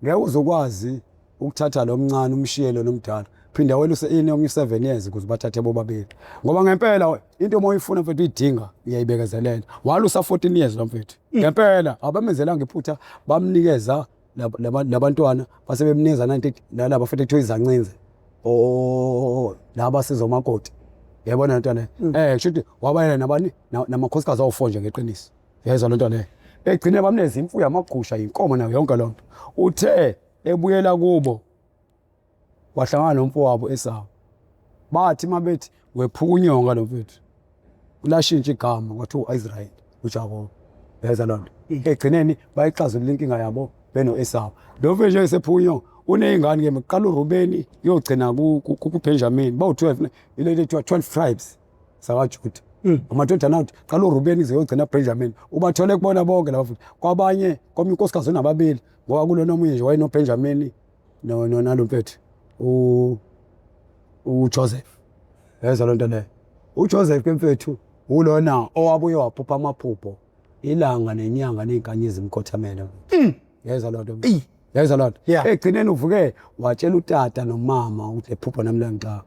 Speaker 2: ngeke uzokwazi ukuthatha lo mncane umshiye lo nomdala, phinda weluse ini omunye 7 years ukuze bathathe bobabili, ngoba ngempela into uma uyifuna mfethu uyidinga uyayibekezelela. Walusa 14 years lo mfethu ngempela, abamenzelanga iphutha, bamnikeza labantwana base bemnikeza nanto nalaba futhi kuthiwa izancinze o laba sizomakoti, yayibona lento le. Kusho ukuthi wabayela nabani namakhosikazi awu4 nje ngeqiniso, yayizwa lento le. Egcine bamneza imfuyo amagusha inkomo nayo yonke lonto. Uthe ebuyela kubo wahlangana nomfowabo Esawu, bathi mabethi wephuka unyonga lo mfethu, lashintsha igama kwathiwa u-Israyeli uJakobe, yayizwa lonto. Egcineni bayixazulula inkinga yabo beno-Esawu. Lo mfethu nje esephuka unyonga uney'ngane ke, kuqala uRubeni kuyogcina kuBenjamin, bawu-12 ile nto ethiwa 12 tribes zakaJuda. Amadodana athi qala uRubeni ize yogcina kuBenjamin, ubathole kubona bonke laba futhi. Kwabanye komunye unkosikazi onababili, ngoba kulona omunye nje wayenoBenjamin nalo mfethu uJoseph, yezwa loo nto leyo. uJoseph ke mfethu ulona owabuye waphupha amaphupho ilanga nenyanga ney'nkanyezi imkhothamela. Yezwa loo nto, yezwa loo nto. Egcineni uvuke watshela utata nomama ukuthi lephupho nami langixaka.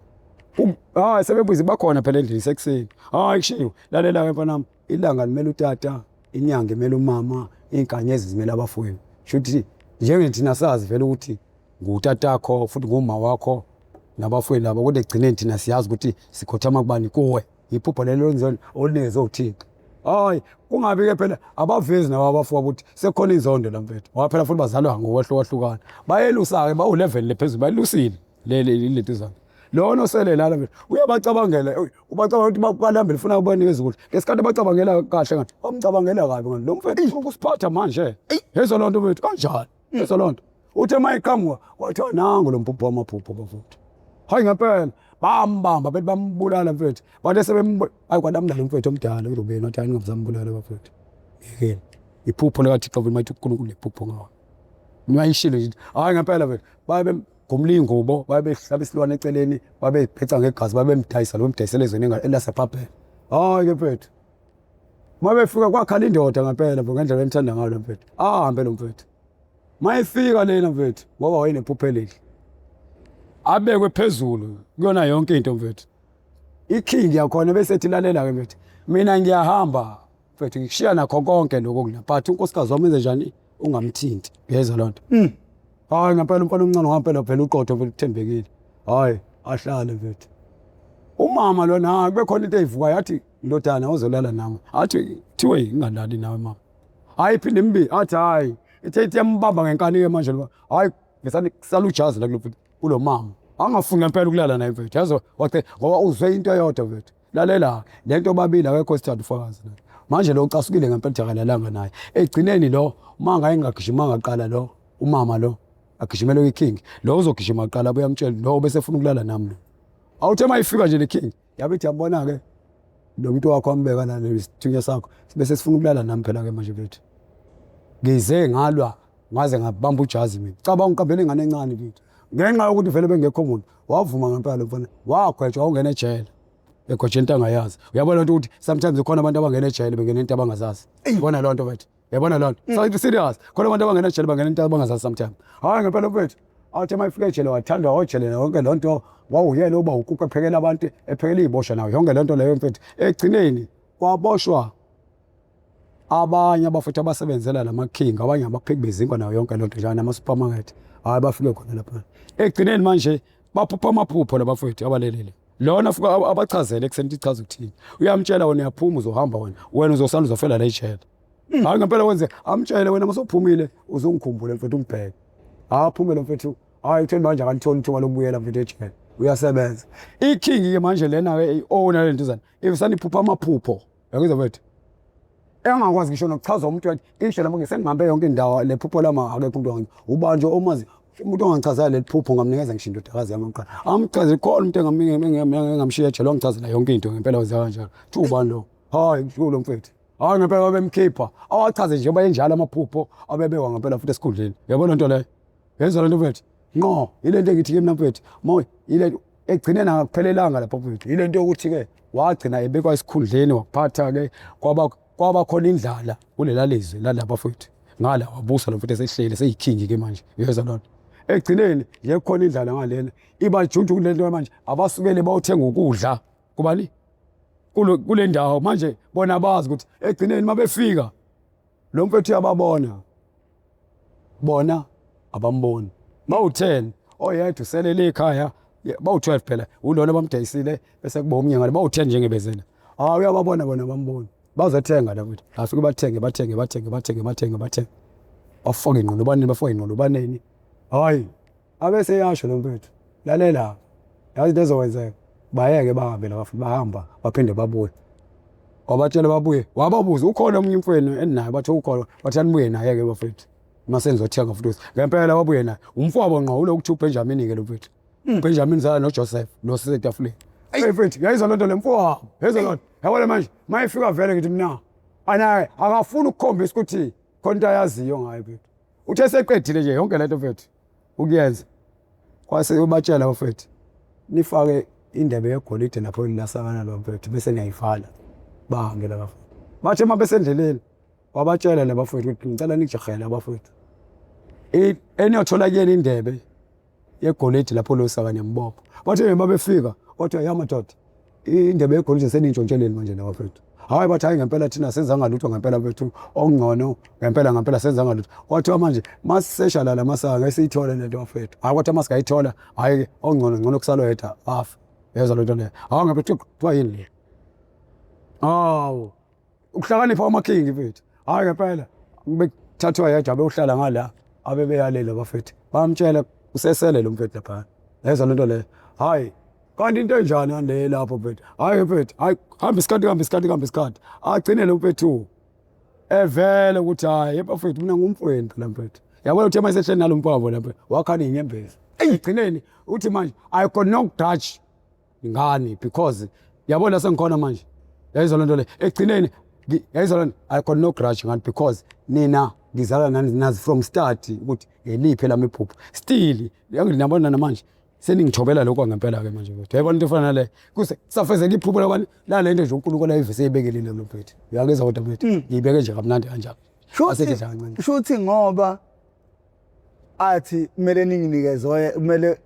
Speaker 2: Hayi sebebuze bakhona phela endlini sekuseni. Hayi kushiwo, lalela-ke mfanami, ilanga limele utata, inyanga imele umama, iy'nkanyezi zimele abafowenu. Shuthi njengethina sazi vele ukuthi ngutatakho futhi nguma wakho nabafowenu laba, kodwa ekugcineni thina siyazi ukuthi sikhothama kubani, kuwe. Iphupho lelo olunikezwe uThixo. Hayi kungabi-ke phela abavezi nabo abafowabo ukuthi sekukhona inzondo la mfethu, ngoba phela futhi bazalwa ngokwehlukahlukana. Bayelusa-ke bawu-level le phezulu, bayelusile lento zabo. Lona osele lana mfethu uyabacabangela, ubacabanga ukuthi balambile ufuna ubanikeza ukudla. Ngesikhathi abacabangela kahle ngathi bamcabangela kabi ngathi lo mfethu ufuna ukusiphatha manje. Yezwa loo nto mfethu kanjani? Yezwa loo nto. Uthe uma eqhamuka kwathiwa nangu lo mphupho wamaphupho bafowethu. Hayi ngempela bambamba bethi bambulala mfethu. Bathe sebembulala, hayi kwalamla lo mfethu omdala uRubeni wathi hayi ningazambulala bafowethu. Yekeni. Iphupho likaThixo vele mayithi uNkulunkulu lephupho ngawo. Niyayishilo nje. Hayi ngempela mfethu baye bemgomla iy'ngubo, baye behlaba isilwane eceleni, babe bepheca ngegazi, babe bemdayisa lo bemdayisela ezweni elaseBhabhele. Hayi ke mfethu. Uma befika kwakhala indoda ngempela mfethu ngendlela enithanda ngayo lo mfethu. Ahambe lo mfethu. Mayefika lena mfethu ngoba wayenephupho elihle. Abekwe phezulu kuyona yonke into mfethu. Iking yakhona bese ethi lalela ke mfethu. Mina ngiyahamba mfethu ngikushiya nakho konke lokho kula. But unkosikazi wami enze njani ungamthinti. Uyezwa loo nto? Hayi ngempela umfana omncane wampela vele uqotho vele uthembekile. Hayi ahlale mfethu. Umama lona hayi kube khona into eyivukayo athi ndodana uzolala nami. Athi thiwe ngingalali nawe mama. Hayi phinde imbi athi hayi ithe ithi yambamba ngenkani ke manje lo. Hayi ngesani kusala ujazi la kulo kulo mama. Angafuni ngempela ukulala naye mfethu. Yazo wace ngoba uzwe into eyodwa mfethu. Lalela lento babili akekho sithathu ufakazi la. Manje lo ucasukile ngempela ukuthi akalalanga naye. Egcineni lo uma ngaye ngagijima ngaqala lo umama lo agijimele kwiking lo uzogijima aqala abuye amtshele lo bese efuna ukulala nami lo. Awuthe mayifika nje le king yabe ithi yabona ke lo muntu wakho ambeka la lesithunywa sakho bese sifuna ukulala nami phela ke manje mfethu. Ngize ngalwa ngaze ngabamba ujazi mina. Cabanga uqambele ingane encane mfethu. Ngenxa yokuthi vele bengekho muntu wavuma ngempela lo mfana wagwetshwa wangena ejele. Egwetshwa into angayazi. Uyabona lento ukuthi sometimes khona abantu abangena ejele bengena into abangazazi. Uyabona loo nto mfethu. Uyabona loo nto. So serious. Khona abantu abangena ejele bangena into abangazazi sometimes. Hayi ngempela mfethu. Athi uma efika ejele wathandwa ojele yonke loo nto wawuyena uba ukuku ephekela abantu ephekela iy'boshwa nayo yonke loo nto leyo mfethu. Ekugcineni kwaboshwa abanye abafethu abasebenzela lama-king, abanye abapheki bezinkwa nayo yonke loo nto njalo nama-supermarket. Hhayi bafike khona lapha. Ekugcineni manje baphupha amaphupho labafethu abalelele. Lona fuka abachazele ekuseni ukuthi ichaza ukuthini. Uyamtshela wena uyaphuma uzohamba wena. Wena uzosala uzofela la ejele. Hayi ngempela wenze amtshele wena masuphumile uzongikhumbula mfethu ungibheke. Hayi aphume lo mfethu. Hayi utheni manje akalitholi ithuba lokubuyela mfethu ejele. Uyasebenza. I-king ke manje lena ke i-owner le ntuzana. Ifisana iphupha amaphupho. Yakuzwa mfethu. Engakwazi ngisho nokuchaza umuntu wathi indlela manje sengihambe yonke indawo le phupho lami akekho umuntu ongazi. Ubanje omazi umuntu ongangichazela leli phupho ngamnikeza ngisho indodakazi yami yokuqala. Amchazele khona umuntu engamshiya ejele wangichazela yonke into ngempela wenza kanjalo. Kuthiwa ubani lo? Hayi kusho lo mfethu. Hayi ngempela babemkhipha. Awachaze nje bayenjalo amaphupho abebekwa ngempela futhi esikhundleni. Yabona lento leyo? Yenza lento mfethu. Ngqo, ile nto engithi kimi mfethu. Moy, ile ekugcineni akuphelelanga lapho mfethu. Ile nto yokuthi ke wagcina ebekwa esikhundleni waphatha ke kwaba khona indlala kulela lizwe lalapha futhi. Ngala wabusa lo mfethu esehleli seyikhingi ke manje. Uyezwa lona. Ekugcineni nje kukhona indlala ngalena. Iba juju kule nto manje abasukele bawuthenga ukudla. Kubani? Kule ndawo manje bona bazi ukuthi ekugcineni mabefika lo mfethu uyababona bona abamboni bawu-10 oyedwa uselele ekhaya bawu-12 phela ulona bamdayisile bese kuba omunye ngale bawu-10 njengebezela hayi uyababona bona bamboni bazothenga la futhi afike bathenge bathenge bathenge bathenge bathenge bathenge bafake ingqolobaneni bafake ingqolobaneni hayi abese yasho lo mfethu lalela yazi into ezokwenzeka bayeke bahambe laba futhi bahamba baphinde babuye wabatshela babuye wababuza ukhona omunye umfowenu eninaye bathi ukhona bathi anibuye naye-ke bafethu uma senizothenga futhi ngempela wabuye naye umfowabo ngqo ulo kuthiwa uBenjamin-ke lo mfethu uBenjamin zala noJoseph lo sisetafuleni eyi mfethu yayizwa loo nto le mfowabo yayizwa loo nto yabona manje uma ifika vele ngithi mina anaye akafuni ukukhombisa ukuthi khona into ayaziyo ngayo mfethu uthe seqedile nje yonke lento mfethu ukuyenza kwase ubatshela bafethu nifake indebe yegolide lapho lilasakana lo mfethu bese niyayivala bahambe la bafethu bathe uma besendleleni wabatshela la bafethu ukuthi ngicela nijahele abafethu eniyothola kuyena indebe yegolide lapho lo saka niyambopha bathe uma befika wathi ya madoda indebe yegolide senintshontsheleni manje nabafethu hayi bathi hayi ngempela thina senzanga lutho ngempela bethu okungcono ngempela ngempela senzanga lutho kwathiwa manje masisesha la lamasaka ngeke siyithole lento bafethu hayi kwathiwa masikayithola hayi okungcono ngcono kusalo yedwa afe yezwa lento leyo hayi ngempela kuthiwa yini le hawu ukuhlakanipha kwamakhingi mfethu hayi ngempela bekuthathwa yedwa beyohlala ngala abebeyalela bafethu bamtshela usesele lo mfethu lapha yezwa lento leyo hayi kanti into enjani le lapho mfethu hayi mfethu hayi hamba isikhathi hamba isikhathi hamba isikhathi agcine lo mfethu evele ukuthi hayi bafethu mina ngumfowenu phela mfethu yabona ukuthi uma sehleli nalo mfowabo lapha wakhala inyembezi ekugcineni uthi manje I got no grudge ngani because yabona sengikhona manje yayizwa lento le ekugcineni yayizwa lento I got no grudge ngani because nina ngizalwa nani nazi from start ukuthi ngeliphi lami iphupho still niyabona namanje seningithobela lokho ngempela ke manje mfethu yayibona into efana nale kuse safezeka iphupho labani lale nto nje uNkulunkulu ayivese eyibekelile lo mfethu uyangizwa kodwa mfethu ngiyibeke nje kamnandi kanjalo asethi nje kancane
Speaker 1: Shuthi ngoba athi kumele ninginikeze oye kumele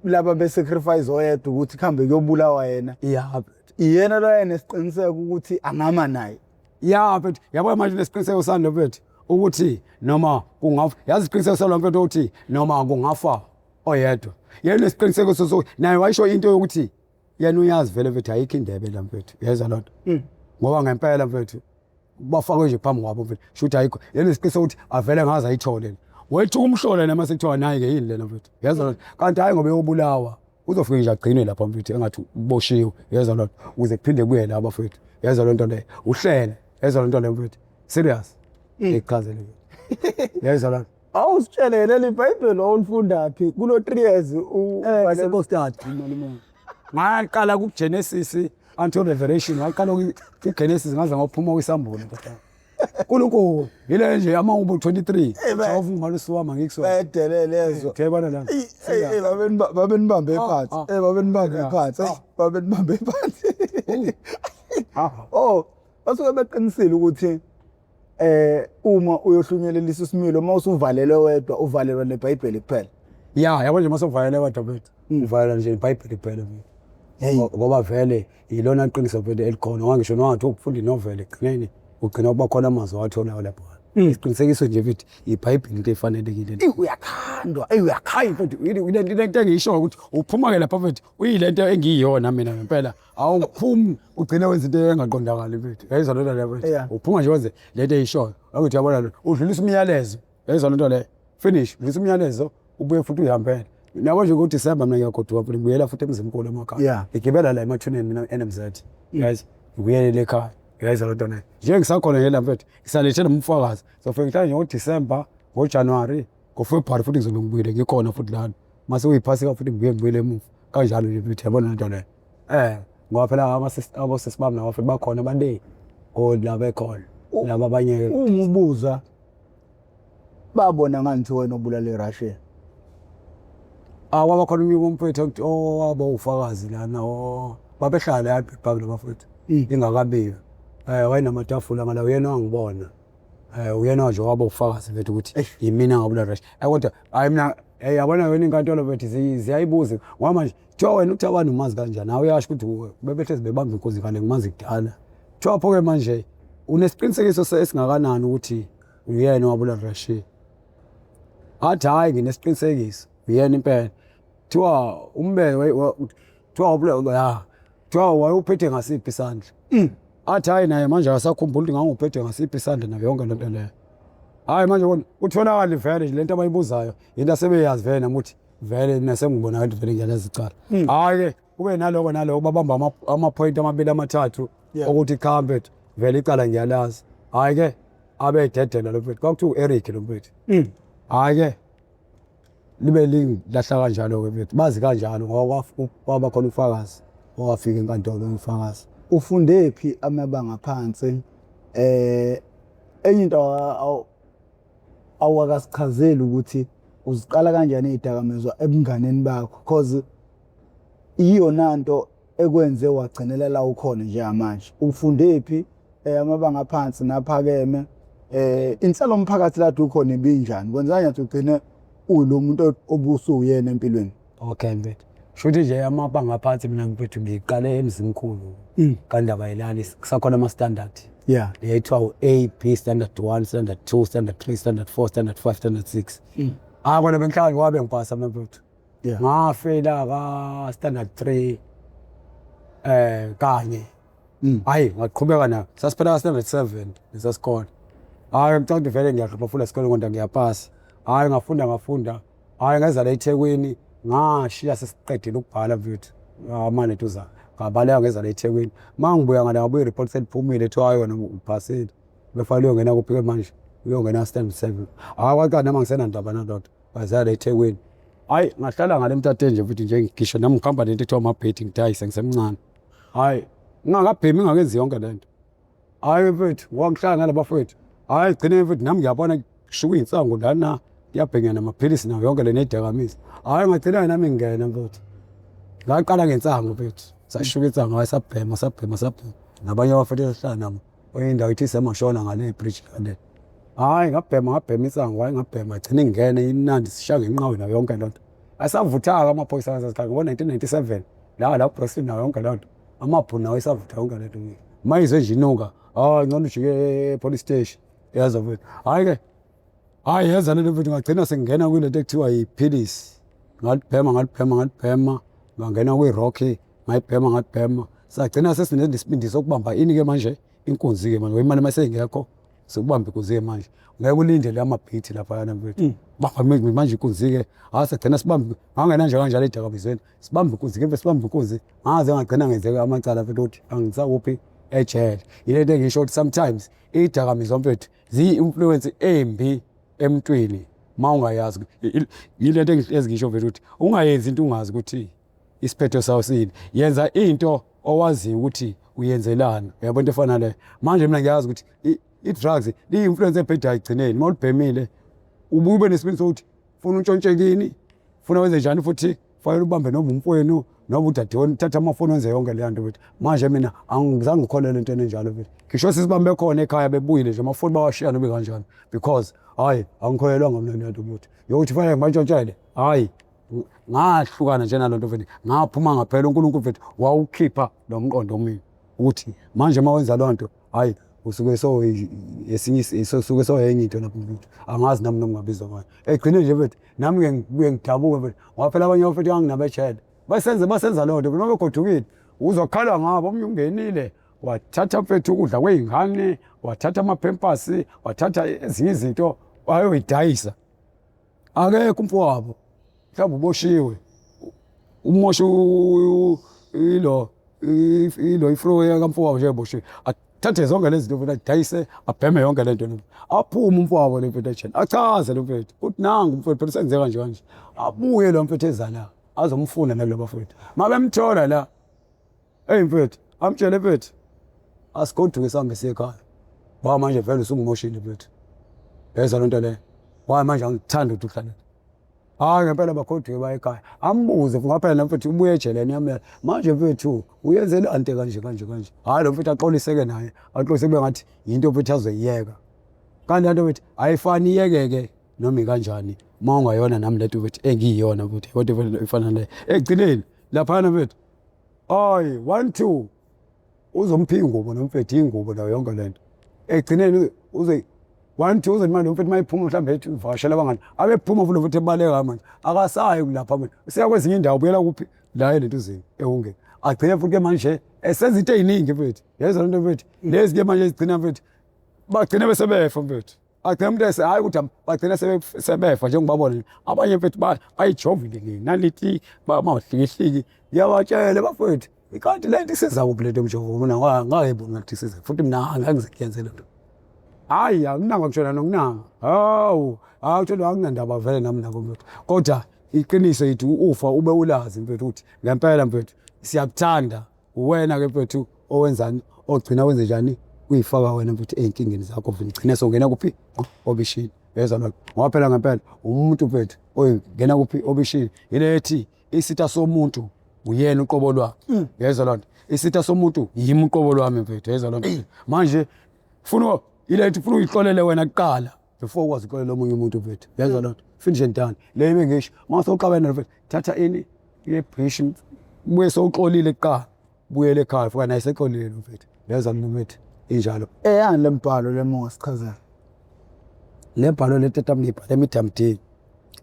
Speaker 1: laba be-sacrifice oyedwa ukuthi kuhambe kuyobulawa yena
Speaker 2: ya
Speaker 1: iyena lo ayenesiqiniseko ukuthi angama naye
Speaker 2: ya mfethu yabona manje nesiqiniseko sami lo mfethu ukuthi noma kungafa yazi isiqiniseko salo mfethu ukuthi noma kungafa oyedwa yena nesiqiniseko sokuthi naye wayisho into yokuthi yena uyazi vele mfethu ayikho indebe la mfethu yezwa loo nto ngoba ngempela mfethu bafakwe nje phambi kwabo mfethu shuthi ayikho yena isiqiniseko ukuthi avele ngaze ayithole le wethuka umhlola nama sekuthiwa nayi-ke yini lena mfethu yezwa loo nto kanti hhayi ngoba eyobulawa uzofike nje agcinwe lapha mfethu engathi uboshiwe yezwa loo nto ukuze kuphinde kuye la bafethu yezwa loo nto leyo uhlele yezwa loo nto leyo mfethu serious ngichazele yezwa loo nto
Speaker 1: Awusitshele leli Bhayibheli wawulifunda phi kulo 3 years
Speaker 2: Sekostad ngaqala ku-Genesis until Revelation ngaqala ku-Genesis ngaze ngaphuma kwisambulo ntokazi uNkulunkulu yile nje amahubo 23 Jehova ungalo wami angikusola
Speaker 1: bayadelela ezwa
Speaker 2: yabona la
Speaker 1: Ey, ey, babenibambe phansi
Speaker 2: ah.
Speaker 1: eh babenibambe phansi ey babenibambe phansi oh basuke beqinisile ukuthi uma uyohlunyelelisa isimilo uma usuvalelwe wedwa uvalelwa neBhayibheli kuphela
Speaker 2: ya yabo nje mase uvalele wedwa mfethu uvalela nje iBhayibheli kuphela mfethu
Speaker 1: Hey.
Speaker 2: Ngoba vele yilona qiniso vele elikhona wangisho noma ngathi ukufunda inoveli ekugcineni ugcina kuba khona amazwi owatholayo lapho. Isiqinisekiso nje mfethu iBhayibheli into efanelekile.
Speaker 1: Eyi uyakhandwa, eyi uyakhandwa.
Speaker 2: Hayi mfethu ile nto engiyishoyo ukuthi uphuma-ke lapha mfethu uyile nto engiyiyona mina ngempela. Awuphumi ugcine wenza into engaqondakali mfethu. Yayizwa lento leyo mfethu. Uphuma nje wenze lento eyishoyo. Akuthi uyabona lo udlulisa umyalezo. Yayizwa lento leyo. Finish, udlulisa umyalezo ubuye futhi uyihambele. Yabo nje ngoDisemba mina ngiyagoduka futhi ngibuyela futhi emzimkhulu emakhaya. Ngigibela la emathuneni mina NMZ. Guys, ngibuyele ekhaya. Yayizwa lento leyo. Nje ngisakhona nje la mfethu, ngisalethe nomfakazi. Sofika ngihlale nje ngoDisemba, ngoJanuary, ngoFebruary futhi ngizobe ngibuyile ngikhona futhi lana. Mase kuyiphasika futhi ngibuye ngibuyele emuva. Kanjalo nje mfethu yabona lento leyo. Ngoba phela abosisi bami nabo futhi bakhona baningi. La bekhona. Laba abanye
Speaker 1: Uma ubuza babona ngani ukuthi wena obulala iRussia?
Speaker 2: Ah kwaba khona omunye umfowethu owaba ufakazi lana babehlala e-Albert Park labafowethu ingakabiwa. Wayenamatafula ngala uyena owangibona. Uyena nje owaba ufakazi mfethu ukuthi yimina engabulala Russia. Kodwa hayi mina yabona wena inkantolo mfethu ziyayibuza ngoba manje kuthiwa wena uthi abantu umazi kanjani? Hawu uyasho ukuthi bebehlezi bebamba inkunzi ngale ngimazi kudala. Kuthiwa pho-ke manje unesiqinisekiso esingakanani ukuthi uyena owabulala Russia? Athi hhayi nginesiqinisekiso uyena impela. Kuthiwa umbe kuthiwa wabulawa ya kuthiwa wayewuphethe ngasiphi isandla. Athi hhayi naye manje akasakhumbuli ukuthi ngangiwuphethe ngasiphi isandla nayo yonke lento leyo. Hhayi manje kona kutholakale vele nje lento abayibuzayo into asebeyazi vele nami ukuthi vele mina sengibona ukuthi vele ngiyalazi icala. Hhayi-ke kube naloko naloko babamba amaphoyinti amabili amathathu ukuthi cha mfethu vele icala ngiyalazi. Hhayi-ke abededela lo mfethu kwakuthiwa u-Eric lo mfethu. Hhayi-ke libe lingilahla kanjalo-ke mfethu bazi kanjalo ngoba kwaba khona ufakazi owafika enkantolo ufakazi.
Speaker 1: Ufunde phi amabanga aphansi? Enye into awakasichazeli ukuthi uziqala kanjani iy'dakamizwa ebunganeni bakho cause iyona nto ekwenze wagcinela la ukhona njengamanje. Ufunde phi amabanga aphansi naphakeme? Inhlalo mphakathi lade ukhona ibinjani? Kwenza kanjani ukuthi ugcine ulo muntu obusuwuyena empilweni?
Speaker 2: Okay mfethu. Shuthi nje amabanga aphansi mina mfethu ngiqale eMzimkhulu kaNdaba yelali kusakhona ama-standard. Le ethiwa u-A, B, standard 1, standard 2, standard 3, standard 4, standard 5, standard 6. Ah kona bengihlala ngiwabe ngipasa mina mfethu. Ngafela ka standard 3 kanye. Hayi ngaqhubeka nayo. Sasiphela ka standard 7 lesasikole. Hayi ngicabanga ukuthi vele ngiyahlupha funda isikole kodwa ngiyapasa. Hayi ngafunda ngafunda. Hayi ngeza la eThekwini ngashiya sesiqedile ukubhala mfethu. Amane tuza. Ngabaleka ngeza la eThekwini. Mangibuya ngala ngabuya report seliphumile ethiwa hayi wena uphasile. Befanele uyongena kuphi ke manje? Uyongena standard 7. Hayi kwaqala nami angisenandaba nalotho. Ngazala eThekwini. Hayi ngahlala ngale mtateni nje futhi nje ngisho nami ngihamba nento ethiwa amabhedi ngidayise ngisemncane. Hayi ngingakabhemi ngingakenzi yonke lento. Hayi mfethu wangihlala nalabafowethu. Hayi gcine mfethu nami ngiyabona kushuka iy'nsangu lana kuyabhenywa namaphilisi nayo yonke le nedakamizwa. Hhayi ngagcina nami ngingena mfethu. Ngaqala ngensangu mfethu. Sashuka insangu hayi sabhema sabhema sabhema. Nabanye abafethu esihlala nabo kwenye indawo ithi isemashona ngale ebridge ngale. Hhayi ngabhema ngabhema insangu hhayi ngabhema gcine ngingene imnandi sishaya ngenqawe nayo yonke loo nto. Asavutha-ke amaphoyisa ngasesikhathi ngo-1997 la la Brooklyn nayo yonke loo nto. Amabhunu nawo esavutha yonke le nto. Mayizwe nje inuka, hayi ngcono ujike e-police station. Yazi mfethu. Hhayi-ke, hhayi yenza lento mfethu ngagcina sengingena kwilento ekuthiwa yiphilisi. Ngalibhema ngalibhema ngalibhema, ngangena kwi-rock, ngayibhema ngalibhema. Sagcina sesinesibindi sokubamba ini-ke manje, inkunzi-ke manje, ngoba imali uma seyingekho sekubamba inkunzi-ke manje. Ngeke ulindele amabhithi laphayana mfethu. Bamba manje inkunzi-ke, hhayi sagcina sibambe, ngangena nje kanjalo ey'dakamizweni. Sibambe inkunzi-ke mfethu, sibambe inkunzi. Ngaze ngagcina ngenzeka amacala mfethu ukuthi angisakuphi ejele. Yile nto engisho ukuthi sometimes iy'dakamizwa mfethu ziyi-influence embi emntwini uma ungayazi. Yile nto engihlezi ngisho mfethu ukuthi ungayenzi into ungazi ukuthi isiphetho sayo siyini. Yenza into owaziyo ukuthi uyenzelani. Uyabo into efana naleyo. Manje mina ngiyazi ukuthi i-drugs liyi-influence ebhedayo ekugcineni. Uma ulibhemile ubuye ube nesibindi sokuthi funa untshontshe kini, funa wenze njani futhi fanele ubambe noma umfowenu noma udadewenu uthathe amafoni wenze yonke leya nto mfethu. Manje mina angizange ngikholelwe entweni enjalo mfethu. Ngisho sisibambe khona ekhaya bebuyile nje amafoni bawashiya noma kanjani because hhayi angikholelwanga mina leya nto mfethu. Yokuthi fanele ngibantshontshele hhayi ngahlukana nje naloo nto mfethu ngaphuma ngaphela uNkulunkulu mfethu wawukhipha lo mqondo kumina ukuthi manje uma wenza loo nto hhayi Usuke so esinye usuke so enye into lapho mfethu. Angazi nami noma ngabizwa ngani. Egcine nje mfethu nami ke ngibuye ngidabuke mfethu. Ngoba phela abanye mfethu nganginabejele. Basenze basenza loo nto noma begodukile uzokhala ngabo omunye ungenile wathatha mfethu ukudla kwey'ngane wathatha amaphempasi wathatha ezinye izinto wayoyidayisa akekho umfowabo mhlawumbe uboshiwe umosha ilo ilo ifro yakamfowabo nje eboshiwe athathe zonke lezi zinto mfethu adayise abheme yonke le nto aphume umfowabo le mfethu ejele achaze lo mfethu uthi nangu umfethu phela senze kanje kanje abuye lo mfethu eza la azomfuna nalo bafethu mabemthola la Eyi mfethu, amtshele mfethu. Asigoduke sihambe siye ekhaya. Ngoba manje vele usungimoshile mfethu. Yezwa lento leyo. Why manje angikuthandi ukuthi uhlale. Hayi ngempela bagoduke baye ekhaya. Ambuze ngoba phela nomfethu ubuye ejele niyamela. Manje mfethu uyenzele ante kanje kanje kanje. Hayi lo mfethu axoliseke naye. Axolise kube ngathi yinto mfethu azoyiyeka. Kanti lento mfethu ayifani iyekeke noma ikanjani. Uma ungayona nami lento mfethu engiyiyona mfethu. Kodwa ifana le. Ekugcineni laphana mfethu Hayi, 1 2 uzompha ingubo nomfethu ingubo nayo yonke lento. Egcineni uze 1 2 uze manje umfethu mayiphuma mhlawumbe ethi uvakashela abangani. Abephuma futhi mfethu ebaleka manje. Akasayi kulapha manje. Useya kwezinye indawo ubuyela kuphi? La elentuzini ewungeni. Agcine futhi ke manje esenza into eziningi mfethu. Yezwa lento mfethu. Lezi ke manje ezigcina mfethu bagcine bese befa mfethu. Agcina umuntu ese hayi ukuthi bagcina sebefa njengobabona nje abanye mfethu bayijovile ngenaliti bamahlikihliki ngiyabatshela bafowethu ikanti le nto isiza kuphi le nto yomjovo mina ngayibona ngathi isiza futhi mina angeke ngiyenze le nto hhayi akunanga kushona nokunanga hawu hawu thola akunandaba vele nami nako mfethu kodwa iqiniso yithi ufa ube ulazi mfethu ukuthi ngempela mfethu siyakuthanda Uwena ke mfethu owenzani ogcina wenze njani uyifaka wena mfethu ey'nkingeni zakho mfethu ugcine songena kuphi obishini yezwa lokho ngoba phela ngempela umuntu mfethu oyingena kuphi obishini yile ethi isitha somuntu uyena uqobo lwakhe yezwa loo nto isitha somuntu yimi uqobo lwami mfethu yezwa loo nto manje funa ile ethi funa uyixolele wena kuqala before ukwazi ukuxolela omunye umuntu mfethu yezwa loo nto finish and done le bengisho uma sewuxabene mfethu thatha ini yebhishi buye sewuxolile kuqala buyele ekhaya fuka naye sexolile mfethu yezwa mina mfethu injalo
Speaker 1: Eyani le mbhalo le mongasichazela?
Speaker 2: Le mbhalo le tata ngiyibhale emidamdini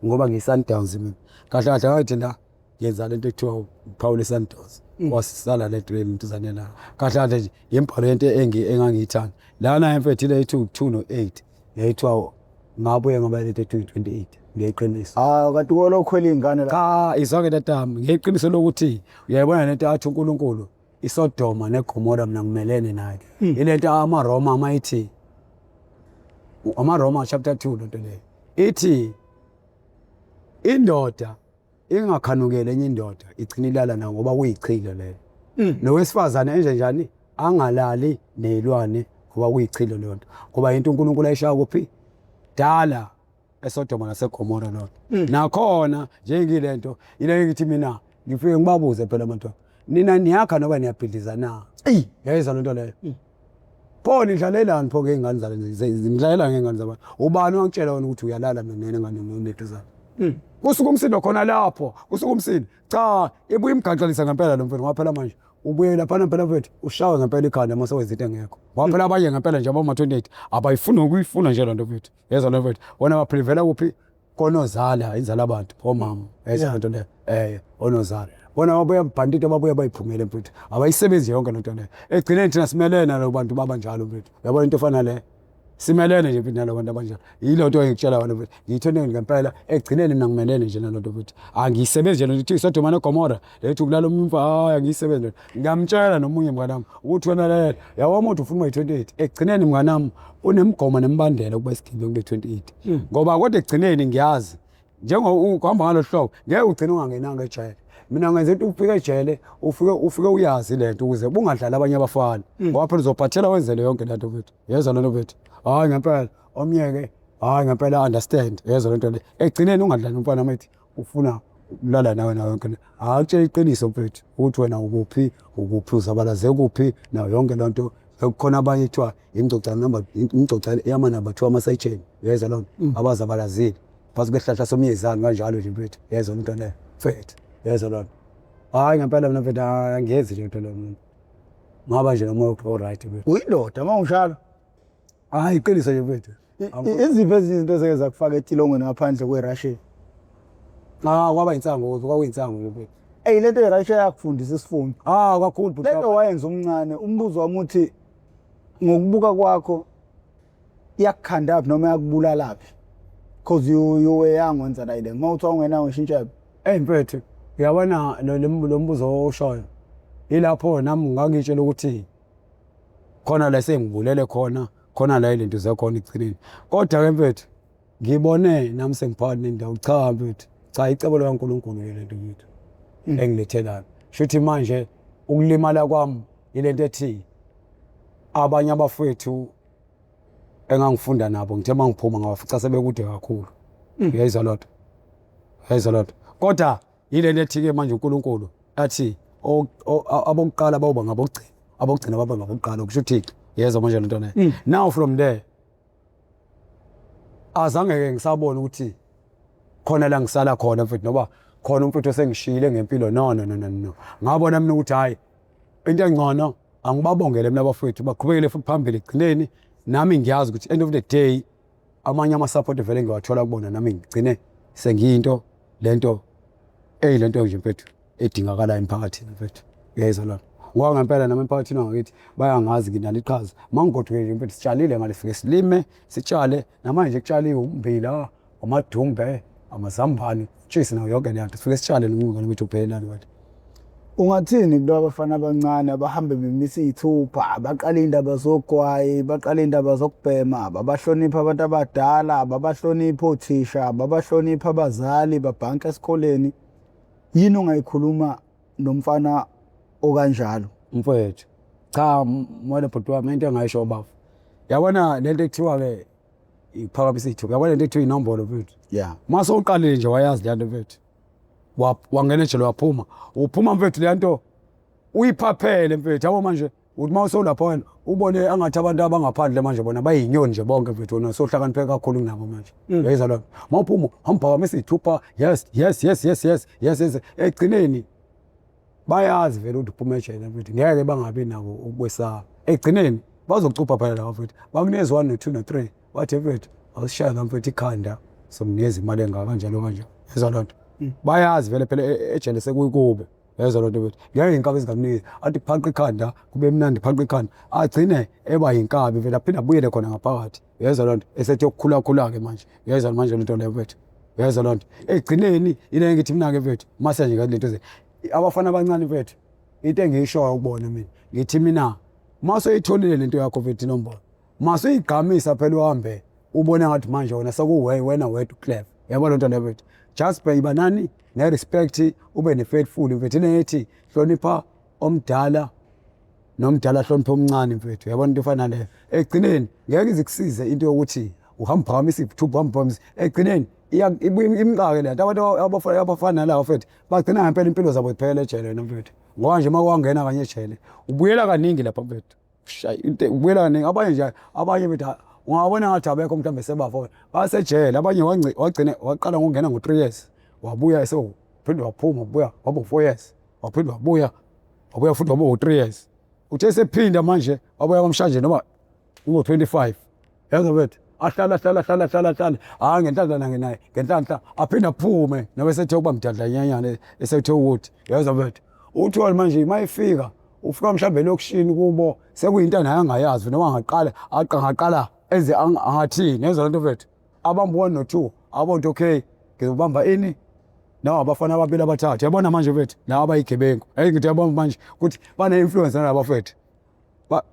Speaker 2: ngoba ngiyi-Sundowns mina kahle kahle ngathi la ngenza lento ekuthiwa uphawula i-Sundowns wasisala le nto lentuzane la kahle kahle nje yembhalo yento engangiyithanda lana mfethu ile ethi 2 no 8 yayithiwa ngabuye ngaba lento ethi 28 ngeqiniso.
Speaker 1: Ah kanti wona okhwela iy'ngane
Speaker 2: la. Cha izwake tatami ngeqiniso lokuthi uyayibona lento athi uNkulunkulu iSodoma neGomora mina ngimelene nayo. Ilento amaRoma mayithi amaRoma chapter 2 lento leyo. Ithi indoda ingakhanukeli enye indoda igcina ilala nayo ngoba kuyichilo lelo. Nowesifazane enje njani angalali nezilwane ngoba kuyichilo leyo nto. Ngoba into uNkulunkulu ayishaya kuphi? Dala eSodoma naseGomora lona. Nakhona njengilento ile ngithi mina ngifike ngibabuze phela abantwana. Nina niyakha noba niyabhidliza na?
Speaker 1: Eyi.
Speaker 2: Yayizwa lento leyo. Pho nidlalelani pho ngey'ngane zale nidlalela ngey'ngane zabantu. Ubani owakutshela wena ukuthi uyalala nengane nentuzana? Kusuka umsindo khona lapho, kusuka umsindo. Cha, ibuye imgaxelisa ngempela lo mfethu ngoba phela manje ubuye laphana phela mfethu ushawe ngempela ikhanda uma sewenza into engekho. Ngoba phela abanye ngempela nje abama-28 abayifuni ukuyifuna nje loo nto mfethu. Yezwa loo mfethu. Bona baphilivela kuphi? Konozala, inzala abantu, omama. Yezwa loo nto leyo. Onozala. Bona babuya bhantito babuya bayiphumele mfethu. Abayisebenzi yonke loo nto leyo. Ekugcineni thina simelene nalo bantu babanjalo mfethu. Uyabona into efana le? Simelene nje mfethu nalo bantu abanjalo. Yilo nto engikutshela yona mfethu. Ngiyithole ngempela ekugcineni mina ngimelene nje nalo nto mfethu. Angiyisebenzi nje lento ithi iSodoma neGomora. Lethi ukulala omunye umfana hayi angiyisebenzi lento. Ngiyamtshela nomunye mnganami ukuthi wena lalela. Yabo umuntu ufuna ukuba yi-28. Ekugcineni mnganami unemgomo nemibandela ukuba isigebengu kule 28. Ngoba kodwa ekugcineni ngiyazi njengokuhamba ngalo hlobo ngeke ugcine ungangenanga ejele. Mina ngenza into ufike ejele ufike ufike uyazi lento ukuze bungadlali abanye abafana. Ngoba phela uzophathela wenzele yonke lento mfethu. Yezwa lento mfethu. Hayi ngempela omyeke hayi ngempela understand yezwa lento le. Ekugcineni ungadlali umfana mayithi ufuna ukulala nawe nayo yonke le. Hayi utshela iqiniso mfethu ukuthi wena ukuphi ukuphi uzabalaze kuphi nayo yonke lento. Kukhona abanye kuthiwa ingcogca number ingcogca yamanamba kuthiwa amasayitsheni yezwa loo nto abazabalazile phakathi kwesihlahla somyezane kanjalo nje mfethu yezwa loo nto leyo mfethu yezwa loo nto. Hhayi ngempela mina mfethu angiyenzi le nto leyo mina. Ngaba nje nomoya o-right mfethu.
Speaker 1: Uyindoda uma unjalo.
Speaker 2: Hayi iqiniso nje mfethu.
Speaker 1: Iziphi ezinye izinto ezike zakufaka etilongweni ngaphandle kweRussia?
Speaker 2: Ah kwaba insangu kwakuyinsangu nje mfethu.
Speaker 1: Ey lento yeRussia yakufundisa isifundo.
Speaker 2: Ah kakhulu
Speaker 1: bhuti. Lento wayenza umncane umbuzo wami uthi ngokubuka kwakho iyakukhandaphi noma iyakubulalaphi? Cause you were young wenza la ile. Uma uthi awungenawo ngisho intshebe.
Speaker 2: Ey mfethu uyabona lo mbuzo owushoyo ilapho nami ngangitshela ukuthi khona la sengibulele khona khona la ilento zakhona ekugcineni kodwa ke mfethu ngibone nami sengiphakathi nendawo cha mfethu cha icebo likaNkulunkulu ke lento mfethu engilethelayo shuthi manje ukulimala kwami ilento ethi abanye abafowethu engangifunda nabo ngithe mangiphuma ngabafica sebekude kakhulu uyayizwa loo nto uyayizwa loo nto kodwa yile ethi-ke manje uNkulunkulu athi abokuqala bawuba ngabokugcina abokugcina baba ngabokuqala kusho uThixo yezwa manje lento leyo now from there azange-ke ngisabona ukuthi khona la ngisala khona mfethu noba khona umfethu osengishiyile ngempilo no no no no no ngabona mina ukuthi hhayi into engcono angibabongele mina abafowethu baqhubekele futhi phambili ekugcineni nami ngiyazi ukuthi end of the day amanye ama-support vele ngiwathola kubona nami ngigcine sengiyinto lento eyilento nje mfethu edingakalayo emphakathini mfethu uyayizwa lona ngoba ngempela nami emphakathini wangakithi bayangazi nginalo iqhaza uma ngigoduke nje mfethu sitshalile ngale fike silime sitshale namanje kutshaliwe ummbila amadumbe amazambane tshisi nayo yonke leyo nto sifike sitshale nomngane wethu uphelelani wethu
Speaker 1: Ungathini kulaba abafana abancane abahambe bemisa iy'thupha, abaqala iy'ndaba zogwayi, baqala iy'ndaba zokubhema, ababahloniphi abantu abadala, ababahloniphi othisha, ababahloniphi abazali, babhanka esikoleni. Yini ongayikhuluma nomfana okanjalo?
Speaker 2: Mfowethu, cha mwana bhuti wami into engayisho bafo. Yabona lento ekuthiwa-ke iphakamisa iy'thupha, yabona lento ekuthiwa inombolo mfethu.
Speaker 1: Yeah.
Speaker 2: Uma sewuqalile nje wayazi leya nto mfethu. Wangena ejele waphuma. Uphuma mfethu leya nto uyiphaphele mfethu yabo manje uthi uma usewulapha wena ubone angathi abantu abangaphandle manje bona bayinyoni nje bonke mfethu wena sohlakaniphe kakhulu kunabo manje. Uyayizwa loo nto? Uma uphuma uhambe iy'thupha yes yes yes yes yes yes yes ekugcineni bayazi vele ukuthi uphuma ejele mfethu ngeke bangabi nako ukwesaba. Ekugcineni bazocupha phela laba mfethu bakunikeza 1 no 2 no 3 wathi mfethu awusishaya la mfethu ikhanda sokunikeza imali engaka kanjalo kanjalo yezwa loo nto bayazi vele phela ejele sekuyikubo yezwa loo nto mfethu ngeke inkabi ezingamnikezi athi phanqa ikhanda kube mnandi phanqa ikhanda agcine eba yinkabi vele aphinde abuyele khona ngaphakathi yezwa loo nto esethi yokukhulakhula-ke manje yezwa manje lento leyo mfethu yezwa loo nto ekugcineni ile ngithi mina-ke mfethu mase nje lento abafana abancane mfethu into engiyishoyo kubona mina ngithi mina uma soyitholile lento yakho mfethu inombolo masuyigqamisa phela uhambe ubone ngathi manje wena sekuwe wena wedwa uclever yabo lento leyo mfethu just be iba nani ne-respect ube ne-faithful mfethu inethi hlonipha omdala nomdala hlonipha omncane mfethu yabona into efana leyo ekugcineni ngeke ize kusize into yokuthi uhamba uphakamisa ithupha uhamba uphakamisa ekugcineni ibuye imxake le nto abantu abafana nalawo mfethu bagcina ngempela impilo zabo ziphele ejele wena mfethu ngoba nje uma wangena kanye ejele ubuyela kaningi lapha mfethu into ubuyela kaningi abanye nje abanye bethi ungabona ngathi abekho mhlawumbe sebafo basejele abanye wagcine waqala ngokungena ngo-3 years wabuya phinde waphuma wabuya waba u-4 years waphinde wabuya wabuya futhi waba u-3 years uthe sephinda manje wabuya kwamshanje noma ungo-25 yazi bethu ahlala ahlala ahlala ahlala ahlala hhayi ngenhlanhla nangenaye ngenhlanhla aphinde aphume noma esethe ukuba mdadlanyanyana esethe ukuthi yazi bethu uthole manje uma efika ufika mhlawumbe elokishini kubo sekuyinto naye angayazi noma angaqala angaqala enze angathini yenza lento mfethu abamba one no-two abona ukuthi okay ngizobamba ini nawo abafana ababili abathathu yabona manje mfethu laba abayigebengu ayi ngithi yabona manje ukuthi bane-influence nalaba mfethu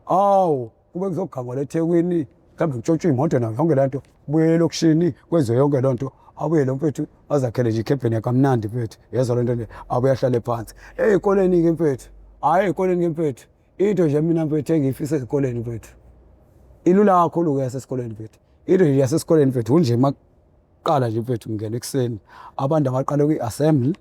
Speaker 2: awu kube kuzogangwa leThekwini mhlawumbe kutshotshwe imoto nayo yonke le nto buyele elokishini kwenziwe yonke loo nto abuye lo mfethu azakhele nje ikhebheni kamnandi mfethu yezwa loo nto le abuye ahlale phansi ey'koleni-ke mfethu hhayi ey'koleni-ke mfethu into nje mina mfethu engiyifisa ezikoleni mfethu ilula kakhulu-ke yasesikoleni mfethu into nje yasesikoleni mfethu kunje maqala nje mfethu ngingena ekuseni abantu abaqale kwi-assembly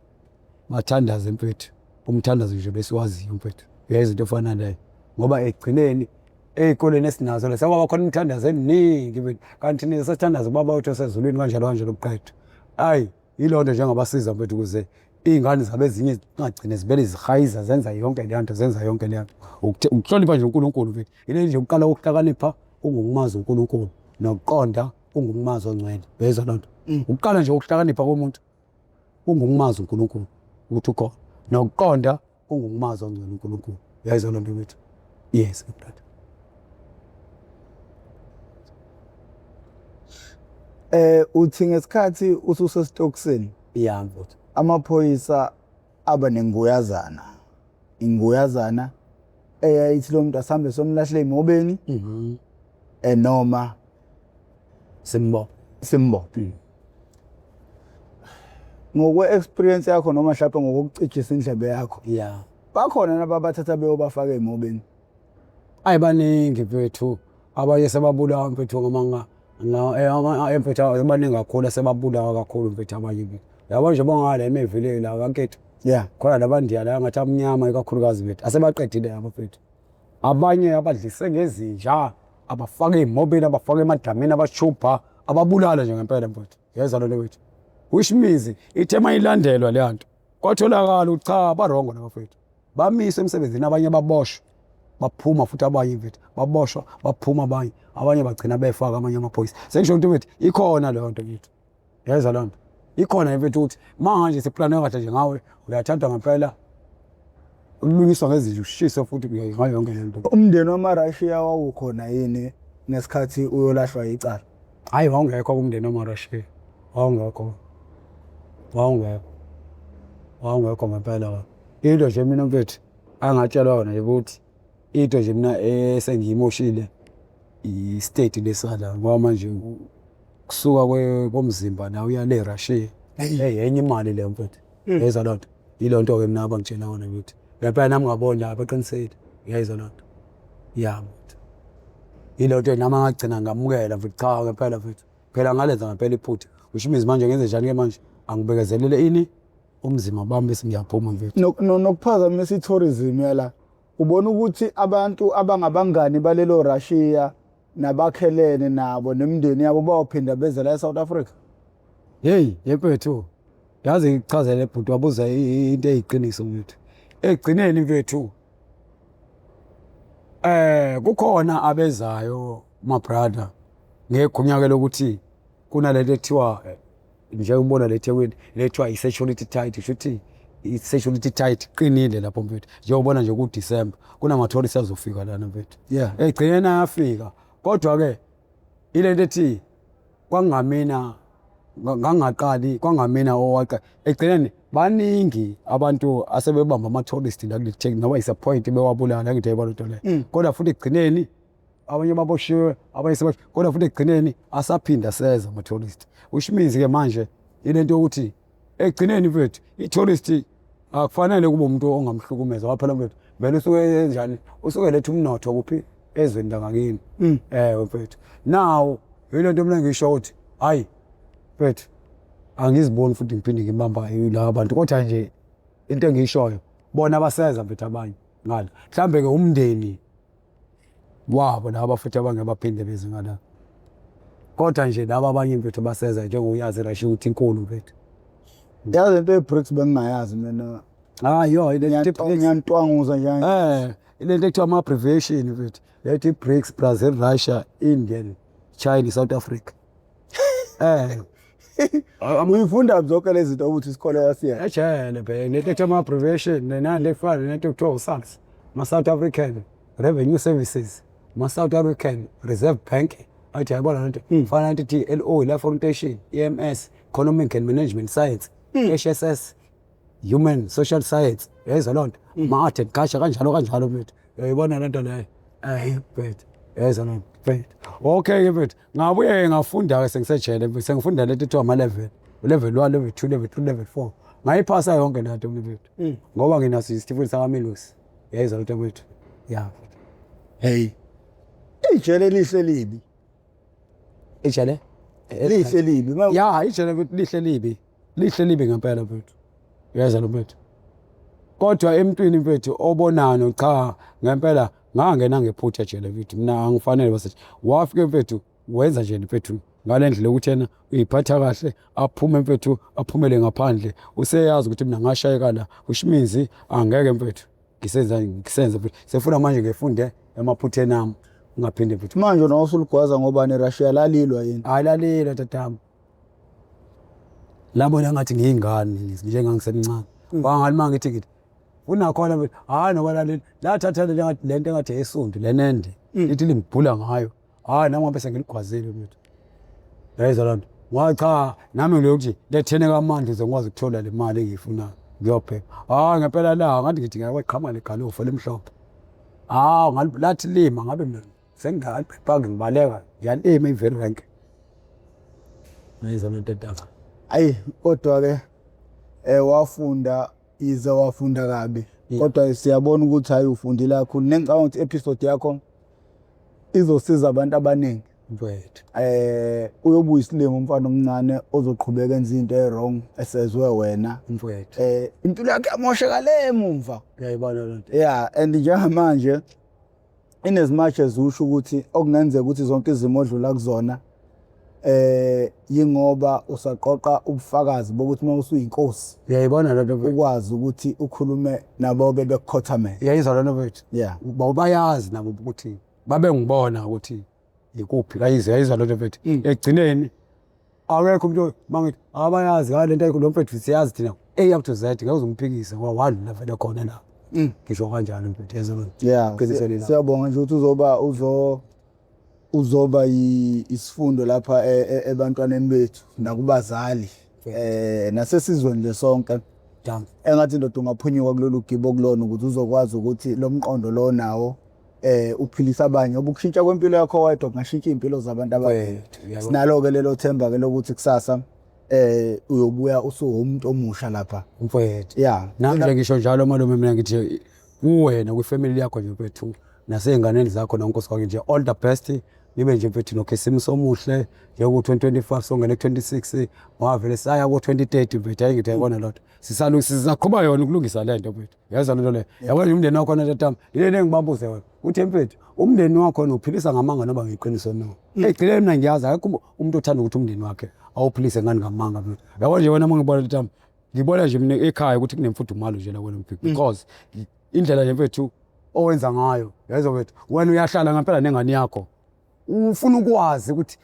Speaker 2: bathandaze mfethu umthandazo nje besiwaziyo mfethu uyayizwa into efana leyo ngoba ekugcineni ey'koleni esinazo le sekwaba khona imithandazo eminingi mfethu kanti thina sesithandaza ubaba wethu osezulwini kanjalo kanjalo kuqedwa ayi yiloo nto njengabasiza mfethu ukuze iy'ngane zabo ezinye zingagcine zibele zihayiza zenza yonke leya nto zenza yonke leya nto ukuhlonipha nje uNkulunkulu mfethu ile nje ukuqala kokuhlakanipha. kungukumazi uNkulunkulu nokuqonda kungukumazi ongcwele. Uyezwa loo nto? Ukuqala nje ukuhlakanipha komuntu kungukumazi uNkulunkulu ukuthi ukhona nokuqonda kungukumazi ongcwele uNkulunkulu. Uyayizwa loo nto mfethu? Yes, brother.
Speaker 1: Uthi ngesikhathi ususesitokisini
Speaker 2: Yeah, mfethu.
Speaker 1: amaphoyisa aba nenguyazana inguyazana eyayithi lo muntu asambe somlahle emobeni noma
Speaker 2: Simbophe.
Speaker 1: Simbophe. Ngokwe-experience yakho noma mhlawumbe ngokucijisa indlebe yakho, bakhona nababathatha beyobafaka emobeni?
Speaker 2: Ayi baningi mfethu, abanye sebabulawa mfethu ngamanga mfethu baningi kakhulu asebabulawa kakhulu mfethu abanye mfethu. Yabo nje bongala emevile la kankethu. Khona labandiya la ngathi amnyama ikakhulukazi mfethu. Asebaqedile labo mfethu. Abanye abadlise ngezinja, abafaka ey'mobeni, abafaka emadamini, abashubha, ababulala nje ngempela mfethu. Yezwa lento mfethu. Which means ithe uma ilandelwa leya nto kwatholakala ukuthi cha barongo laba mfethu. Bamiswe emsebenzini abanye baboshwa baphuma futhi abanye mfethu baboshwa baphuma abanye abanye bagcina befaka amanye amaphoyisa. Sengisho ukuthi mfethu ikhona leyo nto mfethu. Yezwa loo nto. Ikhona mfethu ukuthi manje siplane kahle nje ngawe uyathandwa ngempela ulungiswa ngezinja ushiswe futhi ngayo yonke le nto.
Speaker 1: Umndeni wamaRashiya wawukhona yini ngesikhathi uyolahlwa icala?
Speaker 2: Hhayi wawungekho umndeni wamaRashiya, wawungekho, wawungekho, wawungekho ngempela wona. Into nje mina mfethu angatshelwa yona nje ukuthi into nje mina esengiyimoshile i-state lesala ngoba manje kusuka komzimba la uya le Russia. Hey enye imali leyo mfethu. Yezwa loo nto. Yilo nto-ke mina abangitshela yona ukuthi ngempela nami ngabona baqinisile. Uyayizwa loo nto. Ya mfethu. Yilo nto nami ngagcina ngamukela mfethu cha ngempela mfethu. Phela ngalenza ngempela iphutha. Which means manje ngenze njani-ke manje? Angibekezelele ini? Umzimba bami bese ngiyaphuma mfethu.
Speaker 1: Nokuphazamisa i-tourism yala. Ubona ukuthi abantu abangabangani balelo Russia nabakhelene nabo nemindeni yabo bayophinda beze la e-South Africa?
Speaker 2: Hey, yemfethu. Yazi ngikuchazele bhuti wabuza into eyiqiniso mfethu. Ekugcineni mfethu kukhona abezayo my brother ngegunya ke lokuthi kunalento ekuthiwa njengoba le Thekwini lethwa i-security tight kusho ukuthi i-security tight qinile lapho mfethu njengobona nje ku-December kunama-tourist azofika lana mfethu egcineni ayafika kodwa-ke ile nto ethi kwangamina ngangaqali kwangamina owaqa egcineni baningi abantu asebebamba ama-tourist la kuleli Thekwini noma is-a point bewabulala ngithi yayibona into leyo kodwa futhi ekugcineni abanye baboshiwe abanye sebasho kodwa futhi ekugcineni asaphinda seza ama-tourist which means-ke manje ile nto yokuthi ekugcineni mfethu i-tourist akufanele kube umuntu ongamhlukumeza ngoba phela mfethu vele usuke enjani usuke letha umnotho kuphi ezweni langakini mfethu now yile nto mina ngisho ukuthi hayi mfethu angiziboni futhi ngiphinde ngibamba laba bantu kodwa nje into engiyishoyo bona baseza mfethu abanye ngala mhlambe ke umndeni wabo laba futhi abangeke baphinde beze ngala kodwa nje laba abanye mfethu baseza njengokuyazi iRussia ukuthi inkulu mfethu.
Speaker 1: Yazi into ye-BRICS bengingayazi mina.
Speaker 2: Hayi yo
Speaker 1: ngiyantwanguza nje.
Speaker 2: Lento ekuthiwa ama-abbreviation mfethu. Lethi BRICS, Brazil, Russia, Indian, China, South Africa.
Speaker 1: Uyifunda zonke lezi zinto ukuthi isikole wasiya.
Speaker 2: Ejele bhe lento ekuthiwa ama-abbreviation nale efana nento ekuthiwa u-SARS, ma-South African Revenue Services, ma-South African Reserve Bank. Athi yayibona lento fana nento ethi LO, Life Orientation, EMS, Economic and Management Science, HSS, Human Social Science. Uyayizwa loo nto? Ma-art and culture kanjalo kanjalo mfethu. Uyayibona lento leyo? Mfethu. Uyayizwa loo nto mfethu. Okay-ke mfethu. Ngabuye ngafunda-ke sengisejele mfethu. Sengifunda lento ethiwa ama-level. Level 1, level 2, level 3, level 4. Ngayiphasa yonke le nto mfethu. Ngoba nginaso isitifiketi sakaMilusi. Uyayizwa lento mfethu? Ya.
Speaker 1: Hey. Ijele lihle libi.
Speaker 2: Ijele?
Speaker 1: Lihle libi.
Speaker 2: Ya, ijele mfethu lihle libi. Lihle libi ngempela mfethu. Uyezwa lo mfethu. Kodwa emntwini mfethu obonayo cha ngempela ngangena ngephutha ejele mfethu. Mina angifanele bese wafika mfethu wenza nje mfethu ngale ndlela yokuthi yena uyiphatha kahle aphume mfethu aphumele ngaphandle useyazi ukuthi mina ngashayeka la which means angeke mfethu ngisenza ngisenza mfethu sefuna manje ngifunde emaphutheni ami. Ungaphinde futhi.
Speaker 1: Manje nawe usuligwaza ngobani eRussia lalilwa yini?
Speaker 2: Hayi lalilwa tatami. Labona ngathi ngiyingane njengangisemncane. Wangathi uma ngithi ngithi unakhona mfethu hayi noba laleli lathatha le ngathi lento engathi eyesundu lenende lithi lingibhula ngayo. Hayi nami ngabe sengiligwazile mfethu. Yayizwa loo nto. Wa cha nami ngilokuthi lethene kamandla ukuze ngikwazi ukuthola le mali engiyifunayo ngiyobheka. Hayi ngempela la ngathi ngithi ngiyaqhama legalofu elimhlophe. Hawu lathi lima ngabe mina sengingaliphepha ngibaleka ngiyalima iveri rank. Yayizwa loo nto ntanga.
Speaker 1: Ayi kodwa-ke wafunda yize wafunda kabi kodwa siyabona ukuthi hhayi ufundile kakhulu. Nengicabanga ukuthi i-episode yakho izosiza abantu abaningi.
Speaker 2: Mfowethu.
Speaker 1: Uyobuya isilima umfana omncane ozoqhubeka enza into e-wrong esezwe wena.
Speaker 2: Mfowethu.
Speaker 1: Impilo yakhe yamosheka le emumva.
Speaker 2: Uyayibona loo nto.
Speaker 1: Yeah, and njengamanje in as much as usho ukuthi okungenzeka ukuthi zonke izimo odlula kuzona yingoba usaqoqa ubufakazi bokuthi uma usuyinkosi
Speaker 2: Uyayibona loo nto mfowethu.
Speaker 1: ukwazi ukuthi ukhulume nabo bebekukhothamela.
Speaker 2: Uyayizwa loo nto mfowethu.
Speaker 1: Yeah.
Speaker 2: Bayazi nabo ukuthi babengibona ukuthi ikuphi kayizwa yayizwa loo nto mfethu. Ekugcineni akekho umuntu mangithi abayazi hayi lento ayikho lo mfethu siyazi thina A up to Z ngeke uzumphikise ngoba wadlula vele khona la. Ngisho kanjalo mfethu yezwa loo nto.
Speaker 1: Yeah,
Speaker 2: Qinisele la.
Speaker 1: siyabonga nje ukuthi uzoba uzoba isifundo lapha ebantwaneni bethu nakubazali nasesizweni nje sonke.
Speaker 2: Danko.
Speaker 1: Engathi indoda ungaphunyuka kulolu gibo kulona ukuthi uzokwazi ukuthi lo mqondo lo nawo uphilisa abanye ngoba ukushintsha kwempilo yakho wedwa kungashintsha iy'mpilo zabantu abaningi.
Speaker 2: Mfethu, uyabona.
Speaker 1: Sinalo-ke lelo themba ke lokuthi kusasa uyobuya usuwumuntu omusha lapha.
Speaker 2: Mfowethu.
Speaker 1: Yeah.
Speaker 2: Nami nje ngisho njalo malume mina ngithi kuwena kwifamily yakho nje mfethu nasey'nganeni zakho nonkosikazi wakho nje all the best nibe nje mfethu nokhisimusi omuhle njengo-2025 songene ku-26 wavele saya ko-2030 mfethu hayi ngithi yayibona loo nto sisaqhuba yona ukulungisa le nto mfethu yezwa loo nto leyo yabona nje umndeni wakho tatam yile nto engibabuze wena uthi mfethu umndeni wakho uphilisa ngamanga noba ngeqiniso no ekugcineni mina ngiyazi akekho umuntu othanda ukuthi umndeni wakhe awuphilise ngani ngamanga mfethu yabona nje wena uma ngibona tatam ngibona nje mina ekhaya ukuthi kunemfudumalo nje la wena mfethu because indlela nje mfethu owenza ngayo yezwa mfethu wena uyahlala ngempela nengane yakho ufuna ukwazi ukuthi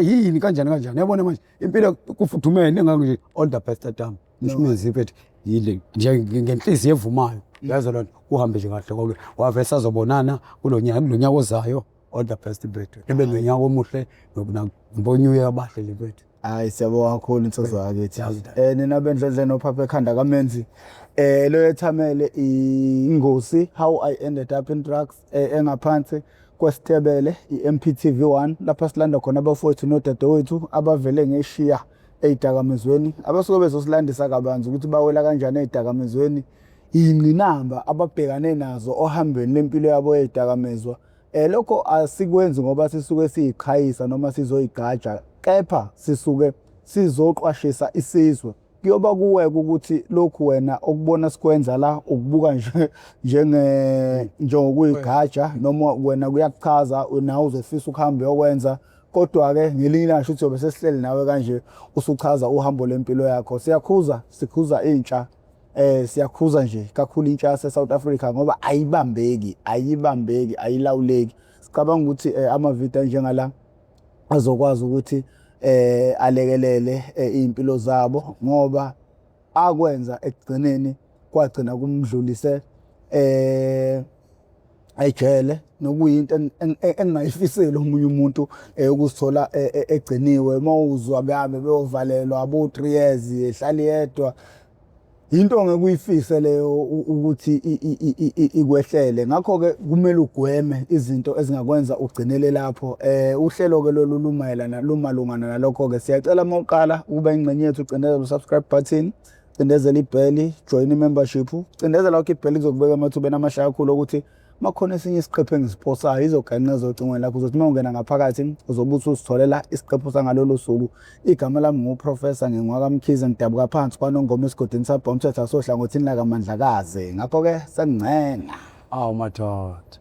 Speaker 2: yini kanjani kanjani yabona manje impilo kufudumele engako nje all the best tatam ngisho imizwi mfethu yile nje ngenhliziyo evumayo yezwa loo nto kuhambe nje kahle konke wave sazobonana kulo nyaka kulo nyaka ozayo all the best mfethu nibe nonyaka omuhle nabo-new year abahle nje mfethu.
Speaker 1: Hayi siyabonga kakhulu insizwa yakithi.
Speaker 2: Yazi.
Speaker 1: Nina bendledle nophapha ekhanda kaMenzi. Lo yethamele ingosi How I Ended Up in Drugs engaphansi kwesitebele i-MPTV1 lapha silanda khona abafowethu nodadewethu abavele ngeshiya ey'dakamizweni abasuke bezosilandisa kabanzi ukuthi bawela kanjani ey'dakamizweni iy'ngqinamba ababhekane nazo ohambweni lempilo yabo yey'dakamizwa. Lokho asikwenzi ngoba sisuke siyiqhayisa noma sizoyigqaja kepha sisuke sizoqwashisa isizwe. Kuyoba kuwe-ke ukuthi lokhu wena okubona sikwenza la ukubuka nje njenge njengokuyigqaja noma wena kuyakuchaza nawe uzofisa ukuhamba uyokwenza kodwa-ke ngelinye ilanga shuthi yobe sesihleli nawe kanje usuchaza uhambo lempilo yakho. Siyakhuza, sikhuza intsha siyakhuza nje kakhulu intsha yase South Africa ngoba ayibambeki, ayibambeki, ayilawuleki. Sicabanga ukuthi amavidiyo anjengala azokwazi ukuthi alekelele iy'mpilo zabo ngoba akwenza ekugcineni kwagcina kumdlulise ejele nokuyinto engingayifiseli omunye umuntu ukuzithola egciniwe. Uma uzwa behambe beyovalelwa abo-3 years ehlala yedwa, yinto ongeke uyifise leyo ukuthi ikwehlele. Ngakho-ke kumele ugweme izinto ezingakwenza ugcinele lapho. Uhlelo-ke lolu lumayelana lumalungana nalokho-ke. Siyacela uma uqala ukuba ingxenye yethu ucindezele u-subscribe button, cindezela ibheli, join i-membership, cindezela wakho ibheli kuzokubeka emathubeni amahle kakhulu okuthi uma kukhona esinye isiqephu engisiposayo izoganqeza ocingweni lakho. Uzothi uma ungena ngaphakathi uzobe usuzitholela isiqephu sangalolo suku. Igama lami nguProfessor ngingwakaMkhize, ngidabuka phansi kwaNongoma esigodini saBhomthetho asohlangothini lakaMandlakazi. Ngakho-ke sengingcenga.
Speaker 2: Awu madoda.